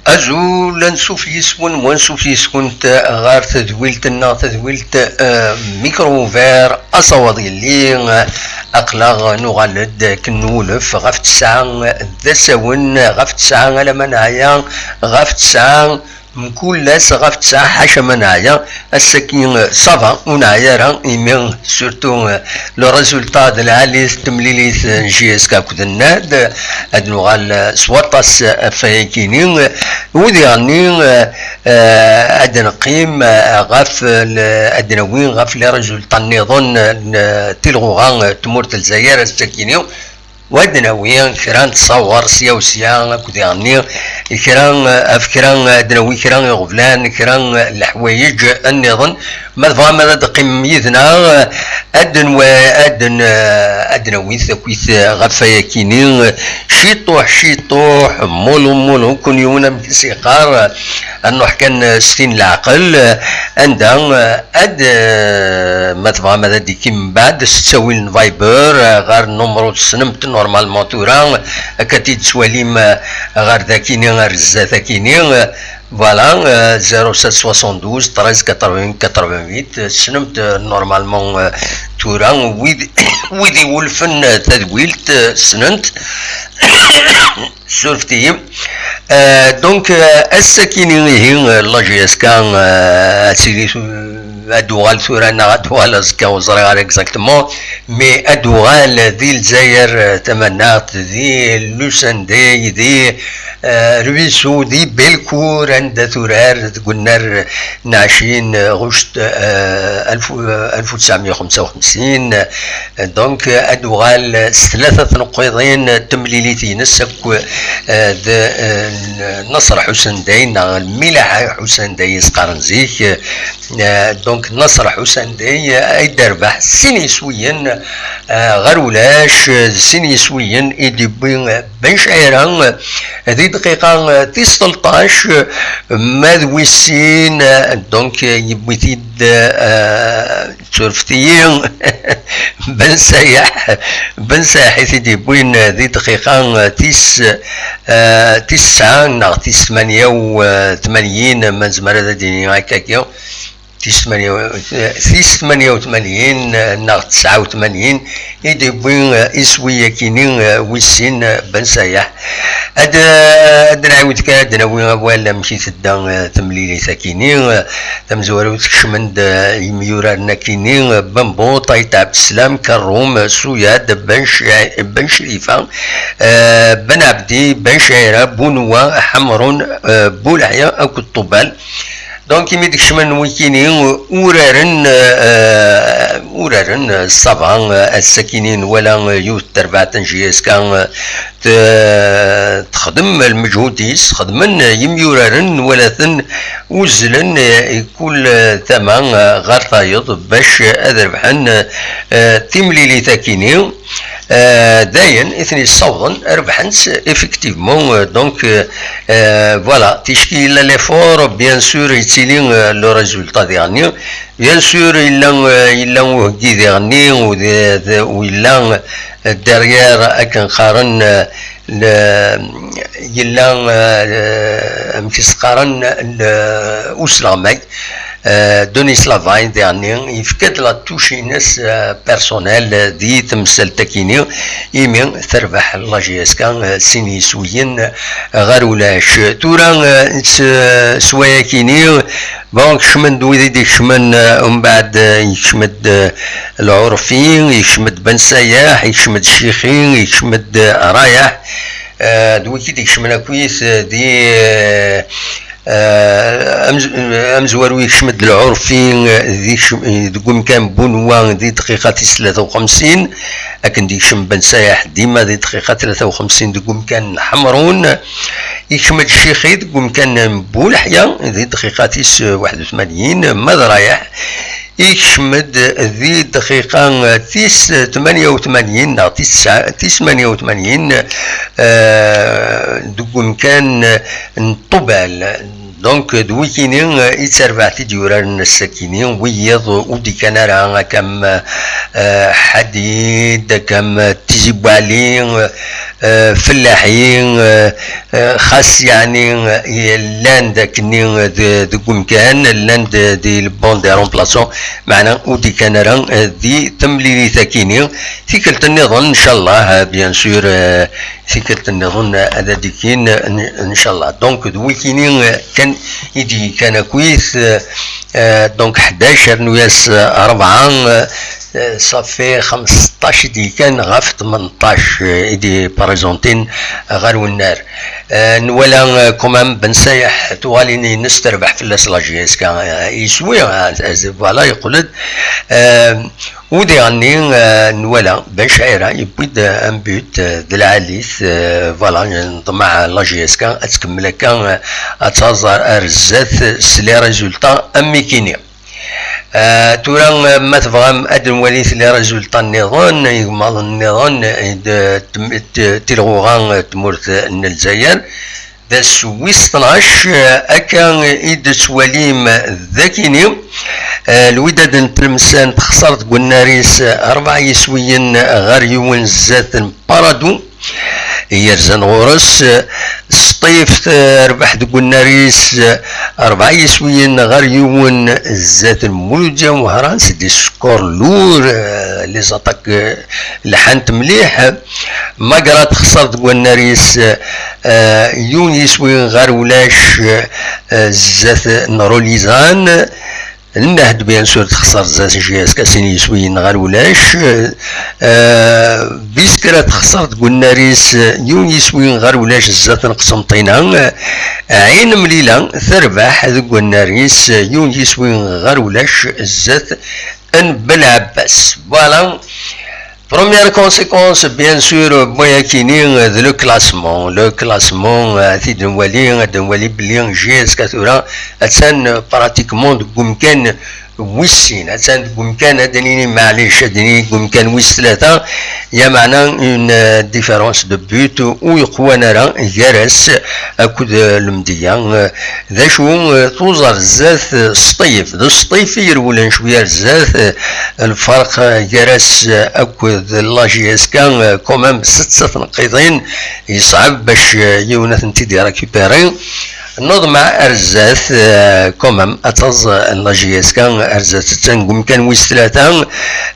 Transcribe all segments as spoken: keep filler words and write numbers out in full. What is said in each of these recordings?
Azul, ansuf yis-wen, wansuf yis-kunt ɣer tedwilt-nneɣ, tedwilt, eh, Micro Ouvert, asawaḍ yelli, eh, aql-aɣ nuɣal-d akken nwulef ɣef tesɛa d asawen, ɣef tesɛa alamma neɛya, ɣef tesɛa mkul ass, ɣef tesɛa ḥaca ma neɛya. Ass-agi, eh, ça va, ur neɛyi ara, imi surtout, eh, le résultat d lɛali n temlilit n J S K akked Nnad, eh, ad nuɣal, eh, s waṭas, eh, ɣef wayagi-nni, eh, wid iɣenni, eh, eh, ad neqqim, eh, ɣef, eh, le-, ad nawi ɣef les résultats nniḍen, eh, n, eh, tilɣuɣa, eh, tmurt n Lezzayer ass-agi-nni. Wa ad nawi kra n tsawer sya u sya akked iɣenni, kra, ɣef kra ad nawi kra iɣeblan, kra n leḥwayeǧ nniḍen. Ma tebɣam ad d-teqqimem yid-neɣ, ad d-nwa-, ad d-n-, ad d-nawi takit ɣef wayakini, ciṭuḥ ciṭuḥ, mulu mulu, kun yiwen amek i s-yeqqar, ad nruḥ kan s tin leɛqel, anda ad, eh, ma tebɣam ad d-ikkim mbeɛd s ttawil n Viber, eh, ɣer numru tessnem-t normalement tura, akka t-id-tettwalim, eh, ɣer dakini, ar zdat akini, eh, voilà, eh, zéro sept soixante-douze treize quatre-vingts quatre-vingt-huit, eh, tessnem-t, eh, normalement, eh, tura, wid, wid iwulfen, eh, tadwilt, eh, ssnen-t. Surfet-iyi. Euh, donc, euh, ass-akini ihi, euh, la J S K, euh, ad tili tu-, ad d-tuɣal tura neɣ ad d-tuɣal azekka, ur ẓriɣ ara exactement, mais ad d-tuɣal di Lezzayer, euh, tamannaɣt, di Lusendey, di, euh, Rwisu, di Belcourt, anda turar deg unnar n ɛecrin ɣuct, euh, alef, euh, alef u tesɛemya u xemsa u xemsin. Donc, ad d-tuɣal s tlata tneqqiḍin n temlilit-ines akk, eh, d, eh, Naṣer Ḥusen Day, neɣ Lmilaḥ Ḥusen Day i s-qqaren zik. Eh, donc, Naṣer Ḥusen Day, eh, ay d-terbeḥ sin yiswiyen, eh, ɣer ulac, eh, sin yiswiyen i d-yewwi, eh, Ben Cɛira, eh, di dqiqa, eh, tis tleṭṭac, eh, ma d wis sin, eh, donc, eh, yewwi-t-id, eh, Surfet-iyi. Ben Sayaḥ, Ben Sayaḥ i t-id-yewwin di dqiqa tis, eh, tis tesɛa neɣ tis tmanya u tmanyin, ma nezmer ad d-nini akkagi, tis tmanya, tis tmanya u tmanyin neɣ tesɛa u tmanyin, i d-yewwi, eh, iswi-yakini, eh, wis sin, eh, Ben Sayaḥ. Ad, ad nɛiwed kan ad d-nawi awal amek i tedda, eh, temlilit-akini, eh, tamezwarut kecmen-d, eh, yimyuraren akini, eh, Bambu, Ṭayt Ɛebdeslam, Karrum, eh, Suyad, Ben Cri-, Ben Crifa, eh, Ben Ɛebdi, Ben Cɛira, Bunwa, Ḥemrun, eh, Buleḥya akked Ṭubal. Donc, imi d-kecmen wikini, uraren, eh, uraren, eh, ça va, eh, ass-akini nwala, eh, yiwet terbaɛt n J S K, eh, t-, texdem lmeǧhud-is, xedmen, eh, yimyuraren, nwala-ten uzzlen, eh, i kul, eh, tama, eh, ɣer tayeḍ, bac ad rebḥen, eh, timlilit-akini. Euh, dayen i ten-yessawḍen, rebḥen-tt, effectivement, euh, donc, euh, euh, voilà, ticki yella l'effort, bien sûr, yettili, euh, le résultat diɣenni, bien sûr, yella, euh, yella uheggi diɣenni, u d-, d-, u yella, euh, derrière, akken qqaren, euh, le, yella, euh, amek i s-qqaren, le, usleɣmay. Euh, Denis Lavine, diɣenni, yefka-d la touche-ines, euh, personnelle, euh, di temsalt-akini, imi terbeḥ la J S K, euh, sin yiswiyen, euh, ɣer ulac. Tura, euh, s, s wayakini, bon, kecmen-d wid i d-ikecmen, euh, umbeɛd, euh, yekcem-d, euh, Lɛurfi, yekcem-d Ben Sayaḥ, yekcem-d Cixi, yekcem-d, euh, Rayaḥ, euh, d wiki d-ikecmen akkit, euh, di, euh, Eh, amez-, eh, amezwaru yekcem-d Lɛurfi, eh, di kcem-, eh, deg umkan Bunwa di dqiqa tis tlata u xemsin, akken d-yekcem Ben Sayaḥ dima di dqiqa tlata u xemsin deg umkan n Ḥemrun, yekcem-d Cixi deg umkan n Buleḥya di dqiqa tis, eh, waḥed u tmanyin, ma d Rayaḥ, yekcem-d di dqiqa tis tmanya u tmanyin neɣ tis tesɛa, tis tmanya u tmanyin, eh, deg umkan n Ṭubal. Donc, d wikini, eh, i d tarbaɛt i d-yuraren ass-akini, wiyiḍ ur d-ikkan ara, akka am, eh, Ḥadid, akka am Tizi Bouali, eh, Fellaḥi, eh, eh, xas yeɛni, eh, llan-d akkenni, eh, de-, deg umkan, llan-d di le banc des remplaçants, meɛna ur d-ikkan ara, eh, di temlilit-akini. Tikkelt nniḍen, ncallah, eh, bien sûr, eh, tikkelt nniḍen, eh, ad d-ikkin, eh, n-, ncallah. Donc, d wikini, eh, kan i d-yekkan akkit, eh, eh, donc, ḥdac rnu-yas, eh, rebɛa, eh, eh, ça fait xmesṭac i d-yekkan ɣef tmenṭac, eh, i d-présenti-n ɣer wennar. Eh, nwala, eh, quand même Ben Sayeḥ tuɣalin-ines terbeḥ fell-as la J S K, eh, yeswi, eh, eh, voilà, yeqqel-d. Eh, u diɣenni, eh, nwala Ben Caira yewwi-d, eh, un but, eh, d lɛali-t, eh, voilà, neḍmeɛ la J S K ad tkemmel akka, eh, ad taẓ ar, ar zdat s les résultats am wikini. Eh, tura, eh, ma tebɣam ad nwali les résultats nniḍen, igmaḍen nniḍen, eh, d-, t-, t-, tilɣuɣa, eh, tmurt, eh, n Lezzayer, d ass wis tnac, eh, akka i d-tettwalim d akini. Eh, Lwidad n Tlemsan texṣer deg unnar-is, eh, rebɛa yiswiyen ɣer yiwen zdat n Paradou yerzan ɣur-s, eh, Sṭif, eh, terbeḥ deg unnar-is, eh, rebɛa yiswiyen ɣer yiwen zdat n Muludya Wehran, c'est des scores lourds, eh, les attaques, eh, lḥant mliḥ. Magra texṣer deg wannar-is, eh, yiwen yiswi ɣer ulac, eh, zdat n Rolizan. Nnehd, bien sûr, texṣer zdat J S K, sin yiswiyen ɣer ulac. Eh, Biskra texṣer deg wannar-is, yiwen yiswi ɣer ulac zdat n Qsenṭina. Ɛin Mlila terbeḥ deg wannar-is, yiwen yiswi ɣer ulac zdat n Belɛebbas. Voilà. Première conséquence, bien sûr, n wayakini, d le classement. Le classement, eh, ad t-id-nwali, ad nwali belli J S K tura attan pratiquement deg umkan wis sin. Attan deg umkan, ad d-nini, maɛlic, ad d-nini deg umkan wis tlata, ya meɛna une, eh, différence de but ur yeqwan ara gar-as akked, eh, Lemdeyya. Eh, d acu, eh, tuẓa ar zdat, eh, Sṭif. D Sṭif i yerewlen cwiya ar zdat, eh, lferq, eh, gar-as, eh, akked la J S K, eh, quand même setta tneqqiḍin, yeṣɛeb bac, eh, yiwen ad tent-id-irécupéri. Neḍmeɛ ar zdat, eh, quand même, ad taẓ, eh, la J S K ar zdat, attan deg umkan wis tlata,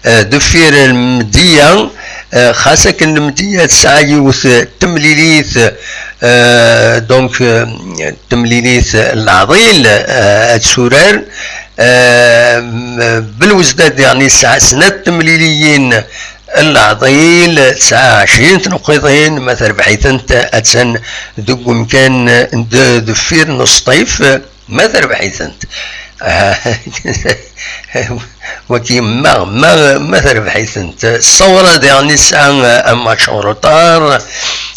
eh, deffir Lemdeyya, eh, xas akken Lemdeyya tesɛa yiwet, eh, temlilit, eh, donc, eh, temlilit n leɛḍil, eh, ad turar, eh, m-, Belwezdad diɣen yesɛa snat temliliyin n leɛḍil, tesɛa ɛecrin tneqqiḍin, ma terbeḥ-itent attan deg umkan d-, deffir n Sṭif, ma terbeḥ-itent. Waki ma, ma, ma terbeḥ-itent. Ṣawra diɣen yesɛa, eh, un match en retard,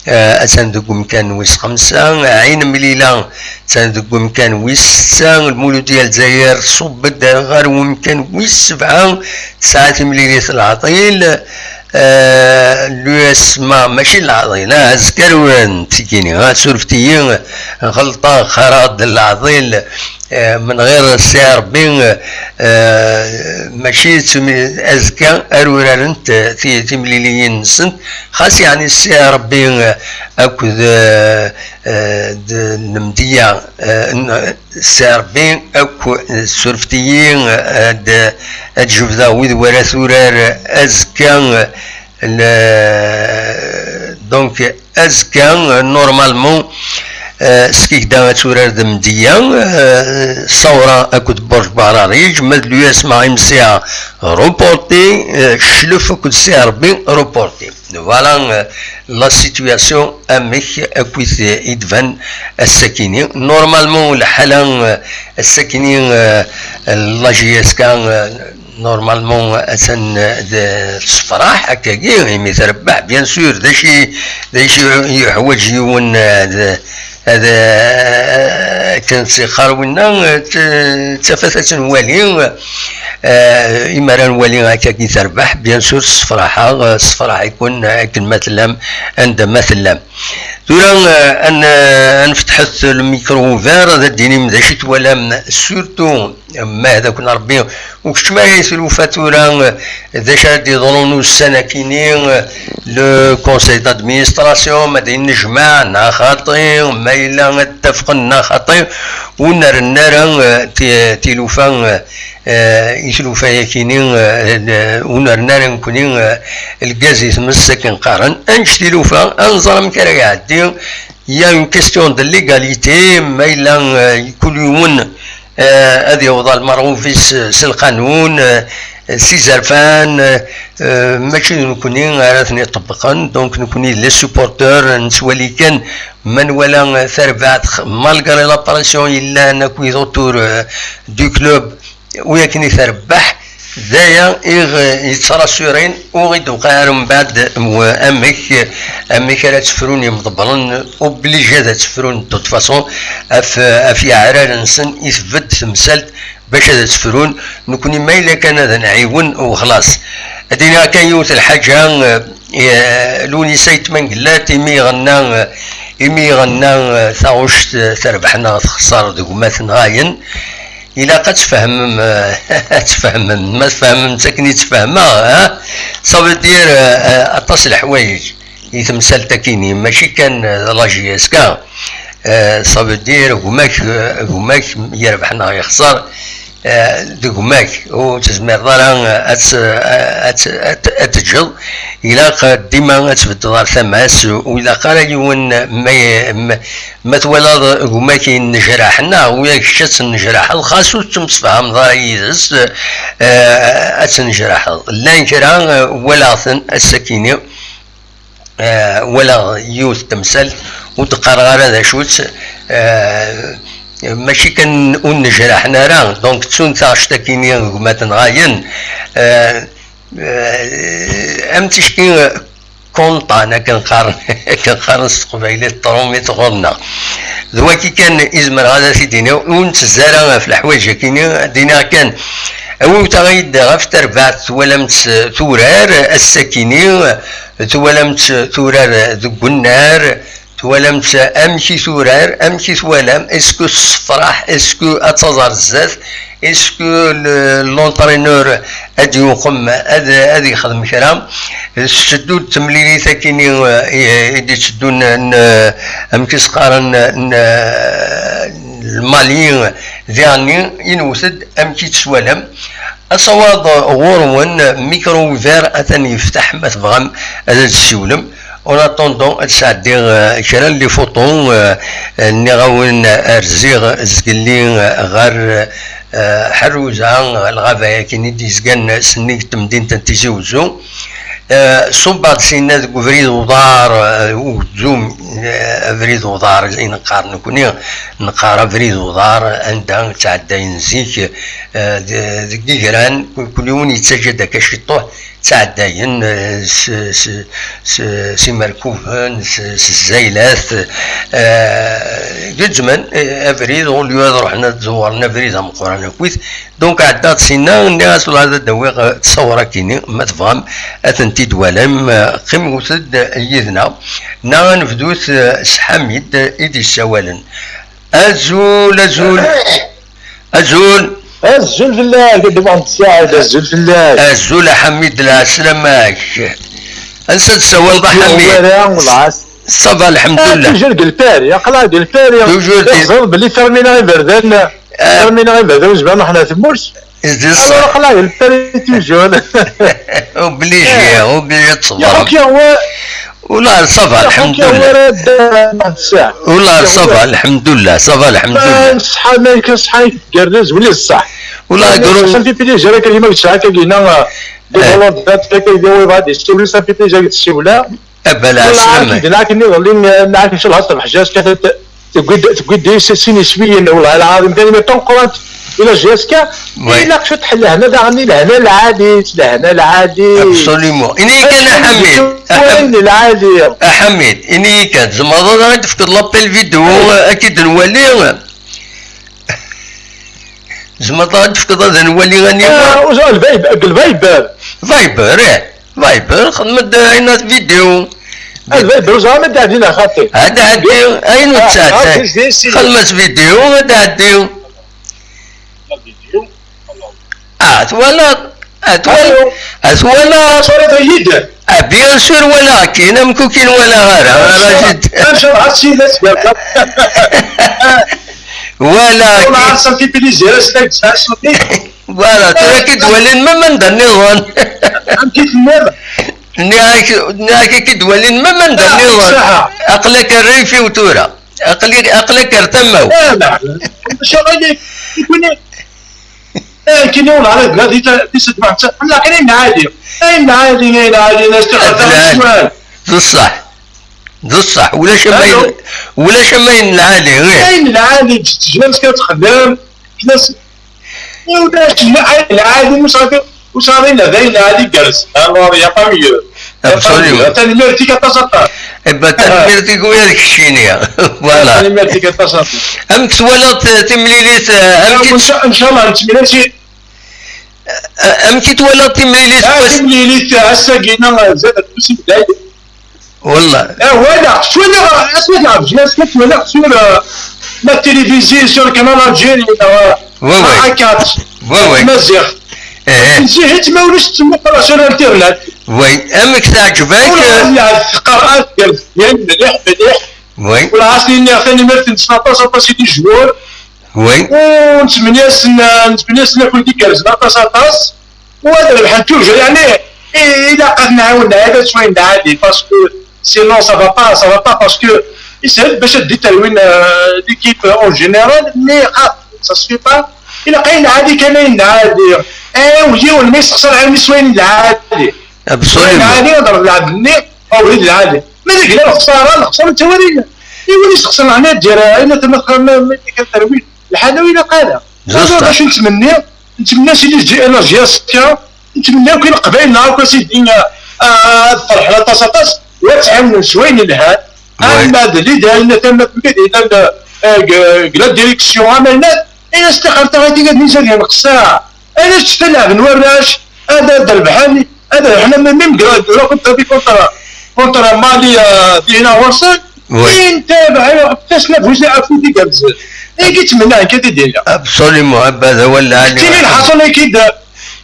eh, attan deg umkan wis xemsa. Ɛin Mlila attan deg umkan wis setta. Lmuludya Lezzayer tṣubb-d ɣer umkan wis sebɛa, tesɛa timlilit n leɛḍil. Eh, l'U S M A mačči n leɛḍil, ah, azekka rewlen tikini, ah, surfet-iyi, ɣelṭeɣ, qqareɣ-d leɛḍil, eh, من غير سي آر بي، eh, mačči d timi-, azekka ar urarent, eh, ti-, timliliyin-nsent, xas yeɛni ssi Ṛebbi, eh, akked, eh, eh, d-, Lemdeyya, eh, n-, ssi Ṛebbi akk, eh, surfet-iyi, eh, ad, ad jebdeɣ wid wara turar azekka, eh, le-, donc, azekka, eh, normalement, eh, Skikda ad turar d Lemdeyya, eh, Ṣawra akked Burj Bahrariǧ, ma d l'U S M A M C A reporté, eh, Cclef akked ssi Ṛebbi reporté. Voilà, euh, la situation amek akkit i d-tban ass-akini. Normalement, lḥala, euh, ass-akini, euh, la J S K, euh, normalement, attan, euh, d-, tessefraḥ akkagi, imi trebbeḥ, bien sûr, d acu i, d acu i yeḥwaǧ yiwen, euh, d-, ad, eh, akken tt-ixxar winna, eh, t-, d tafat ad tt-nwali, eh, imi ara nwali akkagi terbeḥ, bien sûr, ssefraḥeɣ, eh, ssefraḥ-iken akken ma tellam, anda ma tellam. Tura, eh, ad n-, ad nfetḥet le micro ouvert, ad d-tinim d acu i twalam, surtout, eh, ma hdaken Ṛebbi, u kečč ma ay tlufa tura, eh, d acu ara d-yeḍrun ussan-akini, eh, le conseil d'administration, ma ad yennejmaɛ neɣ xaṭi, ma yella ad ttafqen neɣ xaṭi, ur nerren ara, eh, ti-, tilufa, eh, eh, i tlufa-yakini, eh, n-, ur nerni ara nekni, eh, lgaz i tmes akken qqaren. Ad nečč tilufa, ad nẓer amek ara iɛeddi. Il y a une question de légalité, ma yella, eh, kul yiwen, eh, ad yaweḍ ɣer lmerɣub-is, eh, s lqanun, eh, s izerfan, eh, eh, mačči d nekni ara ten-iṭebbqen. Donc nekni d les supporteurs, nettwali kan ma nwala, eh, tarbaɛt, malgré la pression yellan akkit autour, eh, du club, u akken i trebbeḥ, d aya i ɣ-, yettrasurin, ur ɣ-d-tewqiɛ ara mbeɛd, w-, amek, amek ara tt-frun yimḍebbren, obligé ad tt-frun de toute façon, af, af yeɛrar-nsen i tbedd temsalt bac ad tt-frun, nekni ma yella kan ad nɛiwen u xlaṣ. Ad d-iniɣ kan yiwet lḥaǧa, eh, Lewnis Ayt Mengellat, imi iɣenna, imi iɣenna, eh, taɣect, eh, terbeḥ neɣ texṣer d gma-tneɣ ayen, ilaq ad tfehmem, eh, ad tfehmem. Ma tfehmem akken i ttfehmeɣ, ha? Ça veut dire, eh, eh, aṭas n leḥwayeǧ i temsalt-akini, mačči kan, eh, la J S K. Eh, ça veut dire gma-k, eh, gma-k yerbeḥ neɣ yexṣer, eh, d gma-k, ur tezmireḍ ara, eh, ad tt-, eh, ad tt-, ad tt-, ad teǧǧeḍ. Ilaq dima ad tbeddeḍ ɣer tama-s, ur ilaq ara yiwen ma, ma, ma twalaḍ gma-k yennejraḥ, neɣ ula d kečč ad tennejraḥeḍ, xas ur tettemsefhameḍ ara yid-s, eh, ad tennejraḥeḍ. Llan kra, eh, walaɣ-ten ass-akini, eh, walaɣ yiwet n temsalt, ur d-qqareɣ ara d acu-tt, eh, mačči kan ur nnejraḥen ara, donc ttun taɣect-akini gma-ten ɣayen, eh, eh, am ticki, konṭan, akken qqaren, akken qqaren s teqbaylit, trumit ɣur-neɣ. D waki kan i zemreɣ ad t-id-iniɣ, ur nettezzi ara ɣef leḥwayeǧ-akini, ad d-iniɣ kan, awimt-aɣ-id ɣef terbaɛt, twalam-tt turar ass-akini, twalam-tt turar deg unnar, twalam-tt amek i turar, amek i twalam, est-ce que tessefraḥ, est-ce que ad taẓ ar zdat, est-ce que le, l'entraîneur ad yuqem, ad, ad yexdem kra? Tetteddu-d temlilit akini, eh, i, i d-itteddun n, n, amek i s-qqaren, n, n, Lmali, diɣenni, inwet-d amek i tt-twalam. Asawaḍ ɣur-wen, micro ouvert, atan yefteḥ, ma tebɣam ad d-tessiwlem. En attendant, ad sɛeddiɣ, eh, kra n les photos, eh, nniɣ-awen, eh, rziɣ zgelli, eh, ɣer, eh, Ḥerruza, ɣer lɣaba-yakin i d-yezgan sennig temdint n Tizi Uzzu. Eh, ṣubbeɣ-d sinna deg ubrid uḍar, eh, ugzum, eh, abrid uḍar i neqqar nekni, neqqar abrid uḍar, anda ttɛeddayen zik, eh, de-, deg igran, kul, kul yiwen yettaǧǧa-d akka ciṭṭuḥ, ttɛeddayen, eh, s, s, s, s imerkuben, s, s zzaylat, eh, gezzmen, eh, abrid, au lieu ad ruḥen ad zewren abrid ameqqran akkit. Donc, ɛeddaɣ-d sinna, nniɣ-as, "Wellah, ad d-awiɣ, eh, ttṣawra-kini, ma tebɣam, ad tent-id-twalam, eh, qqimet-d yid-neɣ." Neɣ ad nebdut, eh, s Ḥamid, eh, i d-yessawalen. Azul, azul. Azul. Azul fell-ak, a Dda Muḥend Saɛid, azul fell-ak. Azul a Ḥamid, lɛeslama-k. Ansa d-tsawaleḍ a Ḥamid? Wara, wellah. Ça va, lḥemdullah. Ah, toujours deg Lpari, aql-aɣ deg Lpari. Toujours deg... Teẓriḍ belli termina iberdan, ah, termina iberdan, ur nezmir ad nruḥ ɣer tmurt. Di ṣṣeḥ. Alors, aql-aɣ deg Lpari toujours. Obligé, obligé ad tṣebreḍ. Ula ça va, lḥemdullah. Ula ça va, lḥemdullah, ça va, lḥemdullah. Ṣṣeḥḥa, ma yekka ṣṣeḥḥa-k tgerrez, wali ṣṣeḥ. Ula gru- ça fait plaisir, akka yima yesɛa akka gina, ah, des volontaires, akka yebɣa ad yessiwel, ça fait plaisir ad yessiwel. Abala, ula ɛslama. Ak-id-nɛak-nni iḍelli, nɛak ncallah ṣṣbeḥ, J S K tewwi-d, tewwi-d sin iswiyen, wellah lɛaḍim, tanumi tameqqrant i la J S K. Oui. Ilaq cwiṭ lehna daɣen, i lehna lɛali, lehna lɛali. Absolument. Ini-yi kan a Ḥamid. Lɛali. A Ḥamid, ini-yi kan, tzemreḍ ad aɣ-d-tefkeḍ l'appel vidéo, ad k-id-nwali? Tzemreḍ ad aɣ-d-tefkeḍ ad nwali aniwa? Ah, uẓ-, Viber, deg Viber. Viber, eh. Viber, xdem-d ayen at vidéo. Ad d-ɛeddiɣ, ad d-ɛeddiɣ, ayen ur ttɛeddi. Xedmet vidéo, ad d-ɛeddiɣ. Ah, twalaḍ? Ah, twalaḍ? Ah, twalaḍ? Ah, bien sûr, walaɣ-kin, amek ur kin-walaɣ ara, a Rachid? Walaɣ-kin. Voilà, tura ki d-walin même anda nniḍen. Nniɣ-ak, nniɣ-ak ki d-walin même anda nniḍen. Aql-ak ar rrif-iw tura. Aql-ak, aql-ak ar tama-w. Akken i wala di ta-, di Sidi Mḥemmed, ḥemmleɣ kan ayen lɛali. Ayen lɛali, ayen lɛali, ayen lɛali. D ṣṣeḥ. D ṣṣeḥ. Ulac am ayen, ulac am ayen lɛali, ih. Ayen lɛali, teǧǧa-tt kan txeddem. Ulac, ayen lɛali, ur sɛiɣ, ur sɛiɣ ayen d ayen lɛali gerrez. Alors, y a pas mieux. Absolument. Tanemmirt-ik aṭas, aṭas. Eh ben, tanemmirt-ik ula d keččini. Voilà. Tanemmirt-ik aṭas, aṭas. Amek twalaḍ, eh, timlilit, eh, amek i ncallah nettemlili. Eh, amek i twalaḍ timlilit? Ah, timlilit, eh, ass-agi-nni, eh, zdat n Wellah. Eh, walaɣ, twalaɣ, ass-agi ɣef jlas, twalaɣ sur, eh, la télévision, sur Canal Algérie, neɣ, oui, oui, A quatre. Oui, oui. Maziɣ. Eh. Nsihit ma ulac ttmuqul sur internet. Oui, amek teɛǧeb-ak? Ur ɣ-lɛeb teqqar ad gerzen mliḥ, mliḥ. Oui. Ur ɣ-as-nniɣ tanemmirt-nsen aṭas, aṭas i les joueurs. Oui. U nettemyasen, nettemyasen akud igerrzen aṭas, aṭas. U ad rebḥen toujours, yeɛni, i-, ilaq ad nɛawen lɛibad s wayen lɛali, parce que sinon ça va pas, ça va pas, parce que ishel bac ad d-terwin, euh, l'équipe en général, mais ah, ça se fait pas. Ilaq ayen lɛali kan, ayen lɛali. Eh, yiwen ma yessexṣer ɛelmi s wayen lɛali. Absolument. Wayen lɛali, ad nlɛeb-nni, abrid lɛali. Ma d-yella lexṣara, lexṣara n tawari. Yiwen yessexṣer ɛelmi ad d-yerr, ayen ad tama, ma, ma, ma, terwin. Lḥal-a ur ilaq ara. D ṣṣeḥ. D acu nettmenni? Nettmenni si la J-, la J S K, nettmenni akk i Leqbayel-nneɣ akk a sidi, ah, ah, ad ferḥen aṭas, aṭas, u ad ttɛawnen s wayen yelhan. Oui. Ama d l'idée, ayen tama, eh, g-, g la direction, ama llan, eh, ayen as-ttixer taɣit i ad nizad yenqes saɛa. Ad as-ttfalaɛben warrac, ad, ad rebḥen, ad rebḥen, am même gra-, gra-, contre, contre, contre Mali, euh, dina ɣur-sen. Oui. Intabaɛ, tasna buzi afud igerrzen. Igi ttmennahen kan di dina. Absolument, abad awal lɛali. Tini lḥaṣun akid,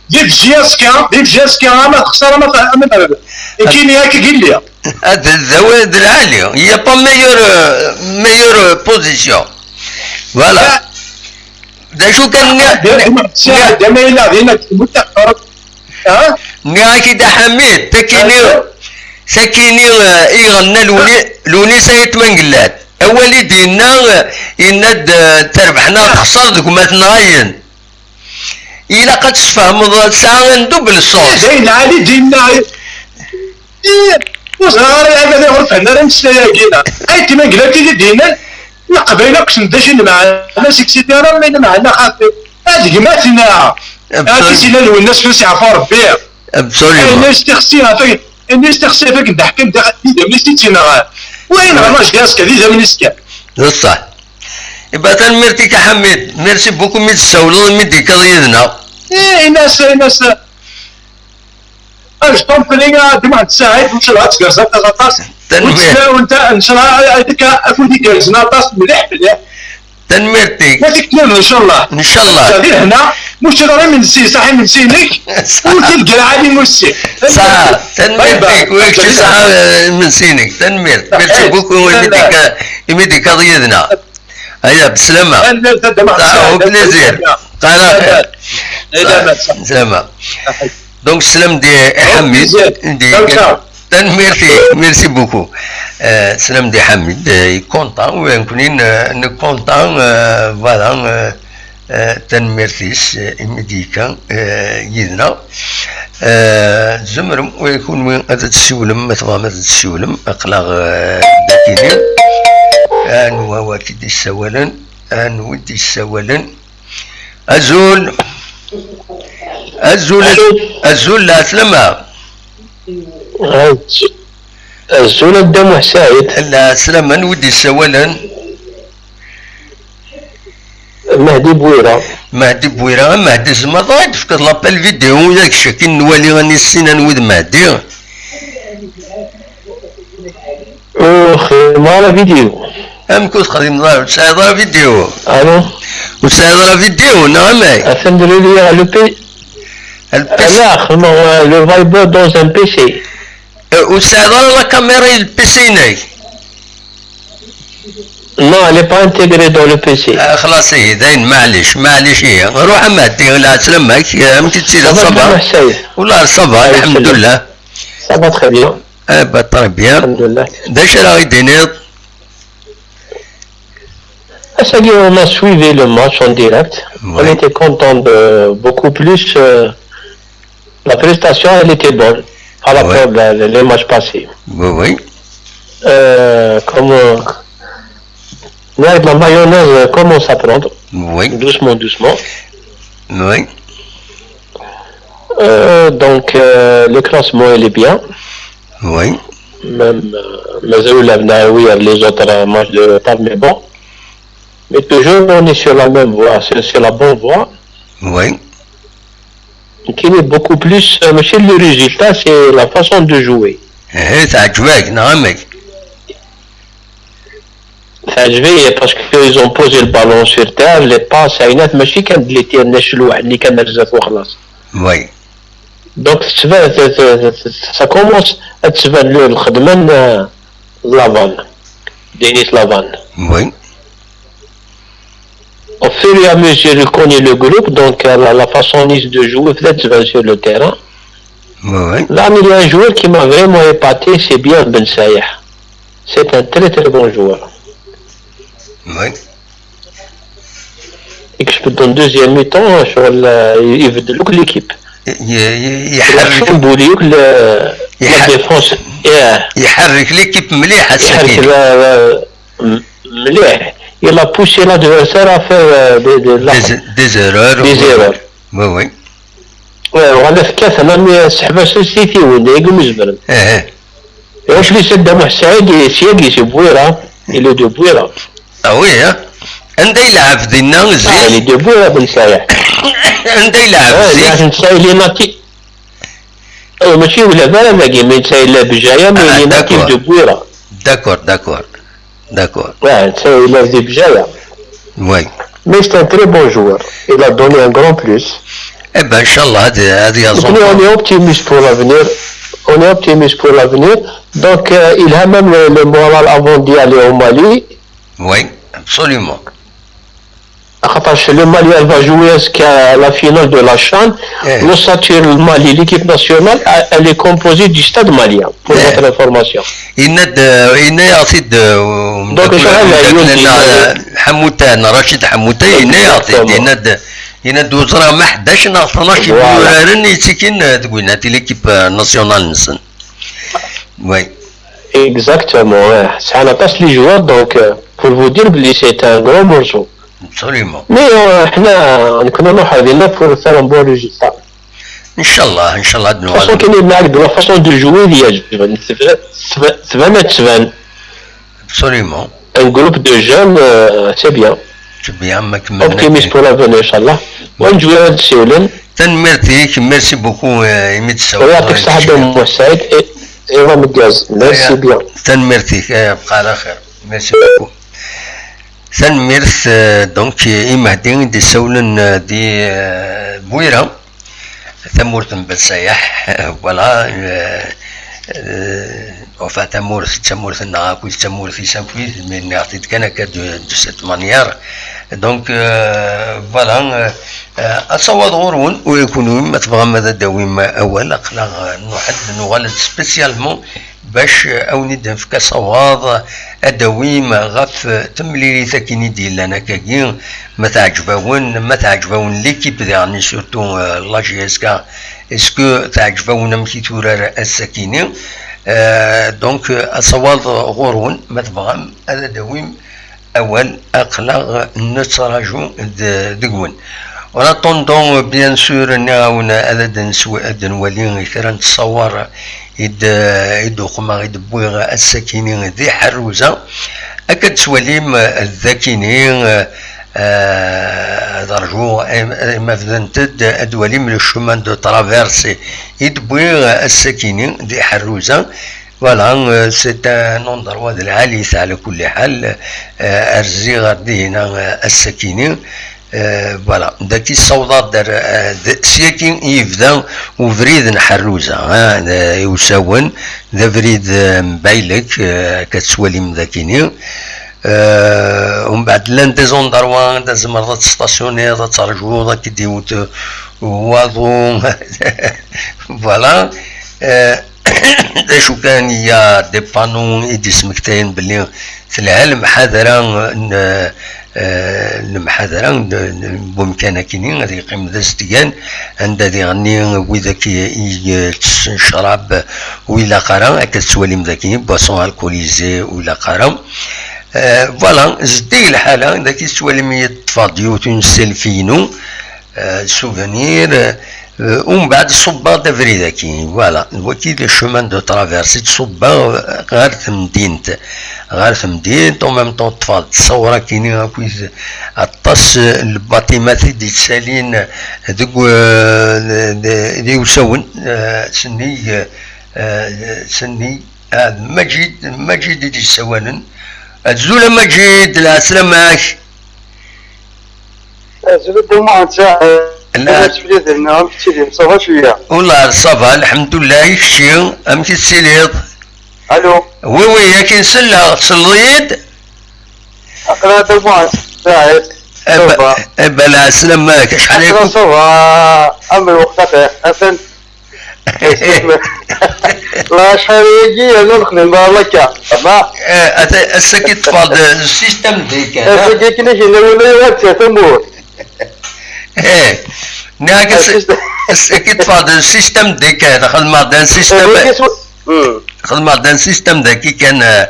vive J S K, vive J S K, ama texṣer, ama t-, ama terbeḥ. Ikini akka gilli. Ah, d, d awal d lɛali. Il y a pas meilleure, euh, meilleure, euh, position. Voilà. Ah. D acu kan nniɣ, nniɣ, nniɣ-ak-id a Ḥamid, takini, takini, eh, i iɣenna Lewni-, Lewnis Ayt Mengellat. Awal i d-yenna, eh, yenna-d, eh, terbeḥ neɣ texṣer deg umatnayen. Ilaq ad tesfehmeḍ, tesɛa un double sens. D ayen lɛali d-yenna. Ih, ur ẓriɣ ara lɛibad ayɣer ur fehhmen ara ameslay-agi, neɣ? Ayt Mengellat i d-yennan, Leqbayel akk ssnen d acu i lmeɛna, et cetera, ma lmeɛna xaṭi. Ad gma-tneɣ. Absolument. Ad tt-ila Lwennas fell-as yeɛfu Rebbi. Absolument. Ayen yesteqsi ɣef, ayen yesteqsi ɣef akken d-ḥkan d idammen-is i tt-yenɣan. Wa yenɣan ajdi aẓekka d idammen-is kan. D ṣṣeḥ. Iba tanemmirt-ik a Ḥamid. Merci beaucoup mi d-tsawleḍ, mi d-tekkaḍ yid-neɣ. Ih, in-as, in-as. Ajṭum fell-i, a Duma Saɛid, ncallah ad tgerrzeḍ aṭas, aṭas. Tanemmirt. Ur ttlawen ta-, ncallah ad, ad, ad, afud igerrzen aṭas, mliḥ, mliḥ. Tanemmirt-ik. Ma tikkelt-nniḍen, ncallah. Ncallah. Di lehna, muc ara imensi, saḥ imensi-inek, ur tebger ɛad imussi. Saḥ, tanemmirt-ik, bye bye. Wi kečč saḥ, eh, imensi-inek. Tanemmirt. Merci beaucoup, imi d-ikka-, imi d-ikkaḍ yid-neɣ. Aya, beslama. Tanemmirt a Dda Meḥmed. Ah, au plaisir. Salam. Salam. Donc, slam di Ḥamid. Au plaisir. Di ciao, ciao. Tanemmirt-ik, merci beaucoup. Euh, slam di Ḥamid, euh, i content, u nekkni n-, nekkni content, euh, voilà, euh, euh, tanemmirt-is, euh, imi d-yekka, euh, yid-neɣ. Eh, tzemrem, wa kunwi ad tessiwlem, ma tebɣam ad tessiwlem, aql-aɣ, eh, dakini. Anwa wa k-id-yessawalen? Anwa i d-yessawalen? Azul! Azul! Azul, lɛeslama! Az-, azul a Dda Muḥ Saɛid. Lɛeslama, anwa i d-yessawalen? Mehdi Bwira. Mehdi Bwira, a Mehdi, tzemreḍ ad d-tefkeḍ l'appel vidéo, yak ccak i nwali, ad nissin anwa i d Mehdi. Ur xdimeɣ ara vidéo. Amek ur texdimeḍ ara? Ur tesɛiḍ ara vidéo? Allô? Ur tesɛiḍ ara vidéo, neɣ amek? Atan d le P C. Lpis. Ala, xedmeɣ, euh, le Viber dans un P C. Euh, ur tesɛiḍ ara la caméra i le P C-inek? Non, elle n'est pas intégrée dans le P C. Ah, xlaṣ, ihi, dayen, maɛlic, maɛlic, ihi. Ruḥ a Mehdi, lɛeslama-k, amek i d-tiliḍ, ça va? Ça va, ça va, alḥemdulillah. Ça va très bien. Eh ben, très bien. Alḥemdulillah. D acu ara ɣ-d-tiniḍ? Ass-agi, on a suivi le match en direct. Oui. On était content de beaucoup plus, euh, la prestation, elle était bonne par rapport à les matchs passés. Oui, oui. Euh, comme, euh, la mayonnaise commence à prendre. Oui. Doucement, doucement. Oui. Euh, donc, euh, le classement, il est bien. Oui. Même, euh, mazal ula d Naoui, les autres, euh, matchs de retard, mais bon. Mais toujours, on est sur la même voie, c'est, c'est la bonne voie. Oui. Qui est beaucoup plus, euh, mais c'est le résultat, c'est la façon de jouer. Eh, teɛǧeb-ak, neɣ amek? Teɛǧeb-iyi parce qu'ils ont posé le ballon sur terre, les passes, عينات ماشي كان بلي تيرناش الواحد اللي كان رزاف وخلاص. Oui. Donc, tettban, t-, t-, t-, ça commence ad tban le, lxedma n, euh, Lavanne, Denis Lavanne. Oui. Au fur et à mesure, il connaît le groupe, donc, euh, la, la façon Nice de jouer, peut-être, sur le terrain. Oui, oui. Là, il y a un joueur qui m'a vraiment épaté, c'est bien Ben Sayah. C'est un très, très bon joueur. Oui. يكسب dans deuxième mi-temps, شغل, euh, يبدل لك l'équipe. ي-، ي-، يحرك. يحرك la défense. يحرك l'équipe مليح, يحرك السكينة. لا، لا، م-، مليح. Il a poussé l'adversaire à faire, euh, des, des, des, des erreurs. Des erreurs. Oui, oui. Ouais, وهذا فكات انا مي سحبه سيتي وين يقوم يزبرن. ايه. Et en plus, Saddam Hussein, c'est, c'est Bouira. Il est de Bouira. Ah oui, hein? Anda yelɛeb dinna zik? Ah, il est de Bouira, Ben Sayah. Anda yelɛeb zik? Ah, Ben Sayah, il est natif. Ah, ماشي ولا بلا, mais Ben Sayah, il est Bjaya, mais il est natif de Bouira. D'accord, d'accord. D'accord. Ouais, c'est, il est de Bjaya. Oui. Mais c'est un très bon joueur. Il a donné un grand plus. Eh ben, Inch'Allah, هذا, هذا يظن. Donc, nous, on est optimiste pour l'avenir. On est optimiste pour l'avenir. Donc, euh, il a même le, le moral avant d'y aller au Mali. Oui, absolument. خاطرش le Mali, elle va jouer jusqu'à la finale de la CHAN. Eh. L'ossature Mali, l'équipe nationale, elle, elle est composée du stade malien, pour votre information. Yenna-d, yenna-yaɣ-t-id, uh, donc, umeddakel-nneɣ, uh, Ḥamuta, Racid Ḥamuta, yenna-yaɣ-t-id, yenna-d, yenna-d ur ẓriɣ ma ḥdac neɣ tnac n yimyuraren yettikin, uh, deg winati l'équipe, uh, nationale-nsen. Oui. Exactement, ouais. C'est un attache les joueurs, donc, euh, pour vous dire, c'est un grand morceau. Absolument. Mais, euh, حنا نكونوا حاضرين pour faire un bon résultat. Inch'Allah, Inch'Allah, de toute façon, كاين هناك de la façon de jouer اللي يعجبني. تبان، تبان، تبان. Absolument. Un groupe de jeunes, euh, c'est bien. C'est bien, ما كملنا. Optimiste pour l'avenir, Inch'Allah. ونجوي هاد السيولين. Tanemmirt-ik, merci beaucoup, euh, imi d-tessawleḍ. ويعطيك الصحة, Dda Muḥ Saɛid. Et, et, merci bien. Tanemmirt-ik, eh, bqa ɛla xir. Merci beaucoup. Tanemmirt, euh, donc, i Mehdi i d-issawlen, euh, di, euh, Bwira, tamurt n Ben Sayaḥ, voilà, euh, euh, enfin, tamurt, d tamurt-nneɣ akk, d tamurt-is akk, mi nniɣ-t-id kan akka de, de cette manière. Donc, euh, voilà, euh, euh, asawaḍ ɣur-wen, u kunwi, ma tebɣam ad d-tawim awal, aql-aɣ, euh, nruḥ-d, nuɣal-d spécialement bac, eh, a wen-id-nefk asawaḍ ad d-tawim ɣef temlilit akken i d-yellan akkagi, ma teɛǧeb-awen, ma teɛǧeb-awen l'équipe diɣen, surtout, eh, la J S K, est-ce que teɛǧeb-awen amek i turar ass-akini? Eh, donc, eh, asawaḍ ɣur-wen, ma tebɣam ad d-tawim awal, aql-aɣ nettraǧu d-, deg-wen. En attendant, bien sûr, nniɣ-awen ad d-nsw-, ad d-nwali kra n ttṣawar i d-, i d-uqmeɣ, i d-wwiɣ ass-akini di Ḥerruza. Akka d-twalim, eh, d akini, eh, eh, ad rjuɣ, eh, ma bdant-d, ad d-twalim le chemin de traverse i d-wwiɣ ass-akini di Ḥerruza. Voilà, euh, c'est un endroit d lɛali, ɛla kulli ḥal, euh, rziɣ ar dihin, euh, ass-akini. Euh, voilà, daki ssawḍeɣ-d ar, euh, d, syaki i yebda ubrid n Ḥerruza, hein, d, i usawen, d abrid, euh, n Baylek, euh, akka tettwalim dakini. Euh, umbeɛd llan des endroits anda tzemreḍ ad testasyuniḍ, ad terjuḍ, ad k-id-iwet waḍu. Voilà. Euh, d acu kan, il y a des panneaux i d-ismektayen belli telha lemḥadra n, eh, lemḥadra n, n, n wemkan akini, ad yeqqim d azedgan, anda ad iɣenni widak i, i, i ccrab ur ilaq ara, akka tettwalim daki, boisson alcoolisée ur ilaq ara. Eh, voilà, zeddig lḥala, daki tettwalim-iyi ṭṭfeɣ-d yiwet une selfie-inu. Euh, souvenir, euh, umbeɛd ṣubbeɣ-d abrid-agi, voilà, d wagi le chemin de traverse i d-ṣubbeɣ, euh, ɣer temdint, ɣer temdint, en même temps ṭṭfeɣ-d ṣṣawra-kini akkit aṭas, euh, n lbaṭimat i d-yettalin deg, euh, d, d, d iwsawen, euh, sennig, euh, sennig, ah, d Maǧid, d Maǧid i d-yessawalen. Azul a Maǧid, lɛeslama-k. Azul a Dda Muḥend Saɛid. La. Amek tettiliḍ? Ça va cwiya? Wallah, ça va, lḥemdullah, i kečči, amek i tettiliḍ? Allô? Oui, oui, akin selleɣ, tselleḍ-iyi-d? Aql-aɣ a Dda Muḥend Saɛid. Eh ben, ça va. Eh ben, lɛeslama-k, acḥal. Aql-aɣ ça va, am lweqt axir. Atan La acḥal-agi yernu nexdem ɣer laka. Ma Eh, ata-, ass-agi ṭṭfeɣ-d système d'écart, ha? Ass-agi akken i k-yenna wala yuɣal d tamurt. Eh, nniɣ-ak ass-, Assist- ass-agi ṭṭfeɣ-d système d'écart, xedmeɣ-d un système, Wagi s-, hmm. Xedmeɣ-d un système daki kan, eh,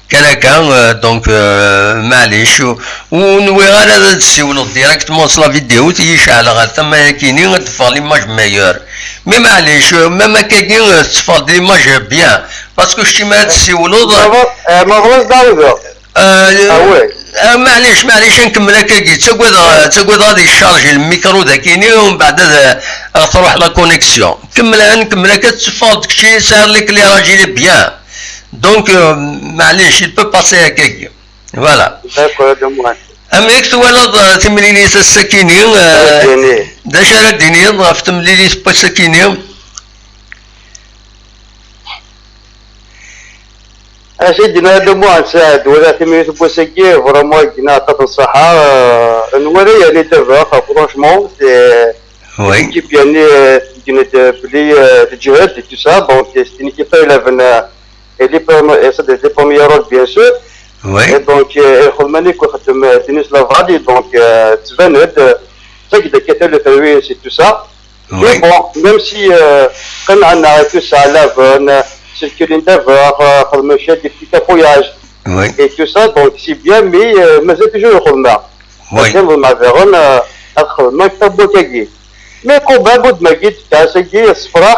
Kan akka, euh, donc, euh, maɛlic, ur, ur nwiɣ ara ad d-ssiwleḍ directement s la vidéo, i yi-ceɛleɣ ɣer tama-yakini, ad d-teffeɣ l'image meilleure. Mais maɛlic, euh, même akkagi, euh, tetteffeɣ-d l'image bien, parce que kečči mi ara d-tessiwleḍ, Ma bɣ-, eh, ma bɣiɣ ad d-ɛawdeɣ. Euh, Ah ouais. Euh, maɛlic, maɛlic, ad nkemmel akkagi, ttagadeɣ, ttagadeɣ ad yecharge le micro dakini, umbeɛd ad, ad truḥ la connexion. Kemmel, ad nkemmel akka, tetteffeɣ-d kečči, sɛiɣ l'éclairage, il est bien. Donc, euh, maɛlic, il peut passer akkagi. Voilà. D'accord, de moi. Amek twalaḍ, euh, timlilit ass-akini, euh, Ad d-ini. D acu ara d-tiniḍ ɣef temlilit n wass-akini? Acu i d-yenna Dda Muḥend Saɛid, wala timlilit n wass-agi, vraiment, i d-yenna aṭas n ṣṣeḥḥa, euh, nwala yani dabex, franchement, c'est Oui. L'équipe, yani, euh, tgine-d, euh, belli, euh, teǧhed et tout ça, donc, euh, c'est une équipe très élevée, euh, et les premiers, et c'est des, des premiers rôles, bien sûr. Oui. Et donc, euh, et Khoulmani, quoi, euh, Denis Lavadi, donc, euh, tettban-d, euh, c'est que des quêtes de service et tout ça. Oui. Mais bon, même si, euh, quand on a tout ça, la veine, euh, circuler d'abord, euh, Khoulmani, des petits cafouillages Oui. et tout ça, donc, c'est bien, mais, euh, mais c'est toujours Khoulmani. Oui. Akken ḍelmeɣ daɣen, euh, ad xedmeɣ akter n wakagi. Mais quand même, ur d-magi d-tas-agi, yessefraḥ.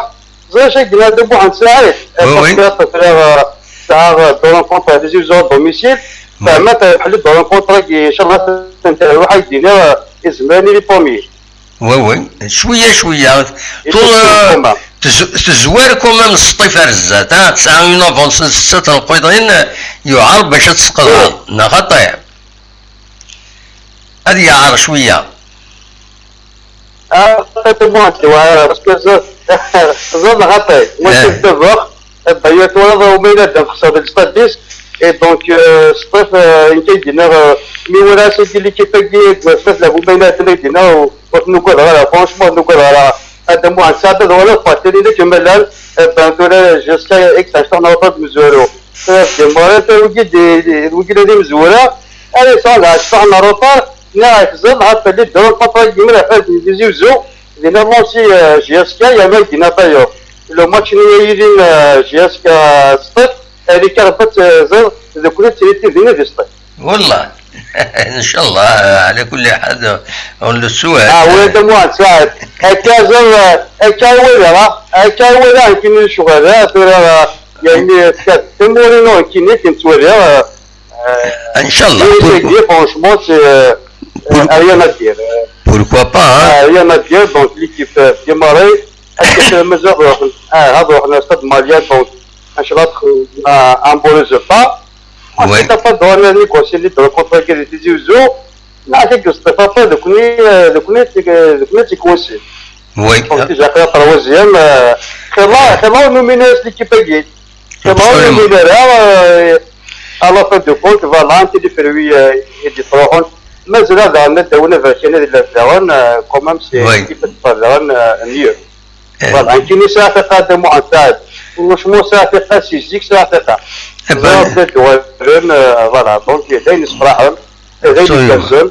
Ẓriɣ acu i yenna Dda Muḥend Saɛid. Oui, oui. Parce que après, euh, tesɛa, euh, de rencontre, des users à domicile. Oui. Teɛma terbeḥ-d de rencontre-agi, inchallah, ad ruḥ ad d-iniɣ, euh, izmer ad nili premier. Oui, oui. Cwiya, cwiya. Et Tul, c'est euh, quand même. Tez-, tezwar quand même Sṭif ar zdat, ha? Tesɛa une avance n setta tenqiḍin, yuɛer bac ad tesqeḍɛeḍ. Oui. Neɣ xaṭi? Ad yeɛreq cwiya. Ah, xaṭi, moi, tu vois, parce que je, je me rappelle, moi, Eh. Je suis devant, eh ben, il y a trois ans, au moins, là, donc, ça veut dire, et donc, euh, Sṭif, euh, une qualité, euh, mais voilà, c'est que l'équipe a gagné, quoi, ça, là, vous, mais là, c'est que, non, on nous, quoi, voilà, franchement, nous, quoi, voilà, هذا مو عن ساعة ولا فاتني لك ملال، بان تقول جيسكا اكس عشان نوصل مزورو. ديمارات وجد، وجد لي مزورة. أنا صار عشان نروطار، نعرف زل، حتى اللي دور فترة جميلة، حتى ديزي وزو. دينا مونسي، آه، جيسكا، يا ما دينا طيور. لو ماتش نيا يدين، آه، جيسكا ستيف، هذه كربت، آه، زل، ذكرت سيرتي دينا في ستيف. والله. إن شاء الله، على كل حال، on le souhaite. آه، ولد موان سعد. هكا زر، هكا ولا، هكا ولا، يمكن الشغل، ها، ترى، يعني، تمورينو، يمكن، يمكن تولي، آه، إن شاء الله. Pour- Franchement, c'est, euh, Pour- euh, rien à dire. Pourquoi pas, hein? آه، rien à dire, donc, l'équipe, euh, démarré. هكا مازال روحنا. آه، هذا روحنا stade malien, donc, Nchallah ad texdem un bon résultat. Ensuite, après, doit négocier les deux contrats qui étaient Tizi Ouzou. Nɛatek Mustafa, après, donc, ni, euh, donc, ni, euh, donc, ni, c'est coincé. Oui. Donc, déjà, après, troisième, euh, xilla, xilla, on nomme l'équipe à guide. Xilla, on nomme, euh, à la fin de compte, voilà, un petit fruit, euh, et des trois ronds. Mais là, dans le, dans le, dans le, euh, quand même, c'est l'équipe de Fadran, euh, mieux. Voilà, nekkini sɛiɣ tiqat d Muḥend Saɛid. Franchement, sɛiɣ tiqat si zik, sɛiɣ tiqat. Ẓriɣ d ad d-uɣalen, euh, voilà, donc, d ayen yessefraḥen, d ayen igerrzen.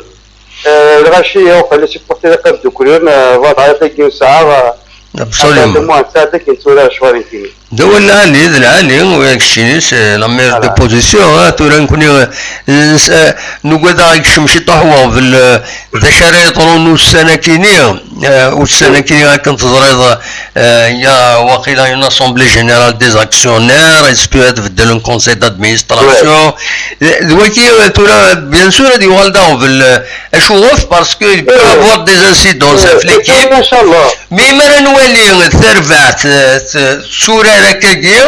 Euh, lɣaci, uqbel ad supporter iqab duklen, euh, voilà, tagi nesɛa, euh, Absolument. D Muḥend Saɛid akken tura lecɣal nekkini. D awal lɛali, d lɛali, u keččini, c'est la meilleure des positions, hein, tura nekkni, euh, s-, euh, nugad ad aɣ-yekcem ciṭuḥ weɣbel, euh, d acu ara yeḍrun ussan-akini, euh, ussan-akini akken teẓriḍ, euh, ya waqila une assemblée générale des actionnaires, est-ce que ad beddlen conseil d'administration? D, d waki, euh, tura, bien sûr, ad yuɣal d aɣbel, euh, acuɣef, parce que il peut avoir des incidences ɣef l'équipe. Inchallah. Mi ara nwali tarbaɛt, euh, t-, turar akkagi,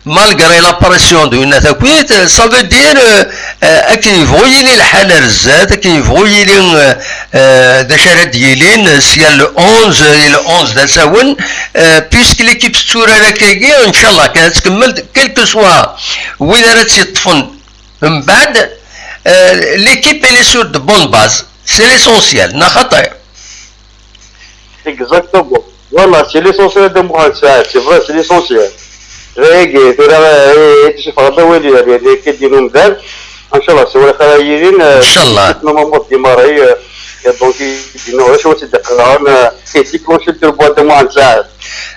malgré la pression de Yuna Takuyt, ça veut dire, euh, euh, akken yebɣu yili lḥal ar zdat, akken yebɣu yili, euh, euh, d acu ara d-yilin, euh, sya le onze, euh, le onze d asawen, euh, puisque l'équipe tetturar akkagi, inchallah, kan ad tkemmel, quel que soit win ara tt-yeṭṭfen mbeɛd, euh, l'équipe elle est sur de bonnes bases, c'est l'essentiel, neɣ xaṭi? Exactement. Voilà, c'est l'essentiel de Mohamed Saad, c'est vrai, c'est l'essentiel. Rayagi, tura, eh, eh, tcif ɣer awal, yani, akka d-yenna umdan. Inchallah, c'est vrai, xara yilin, eh, Inchallah. Normalement, démarrer, eh, et donc, il dit, non, je suis d'accord, eh, c'est déclenché de boîte de Mohamed Saad.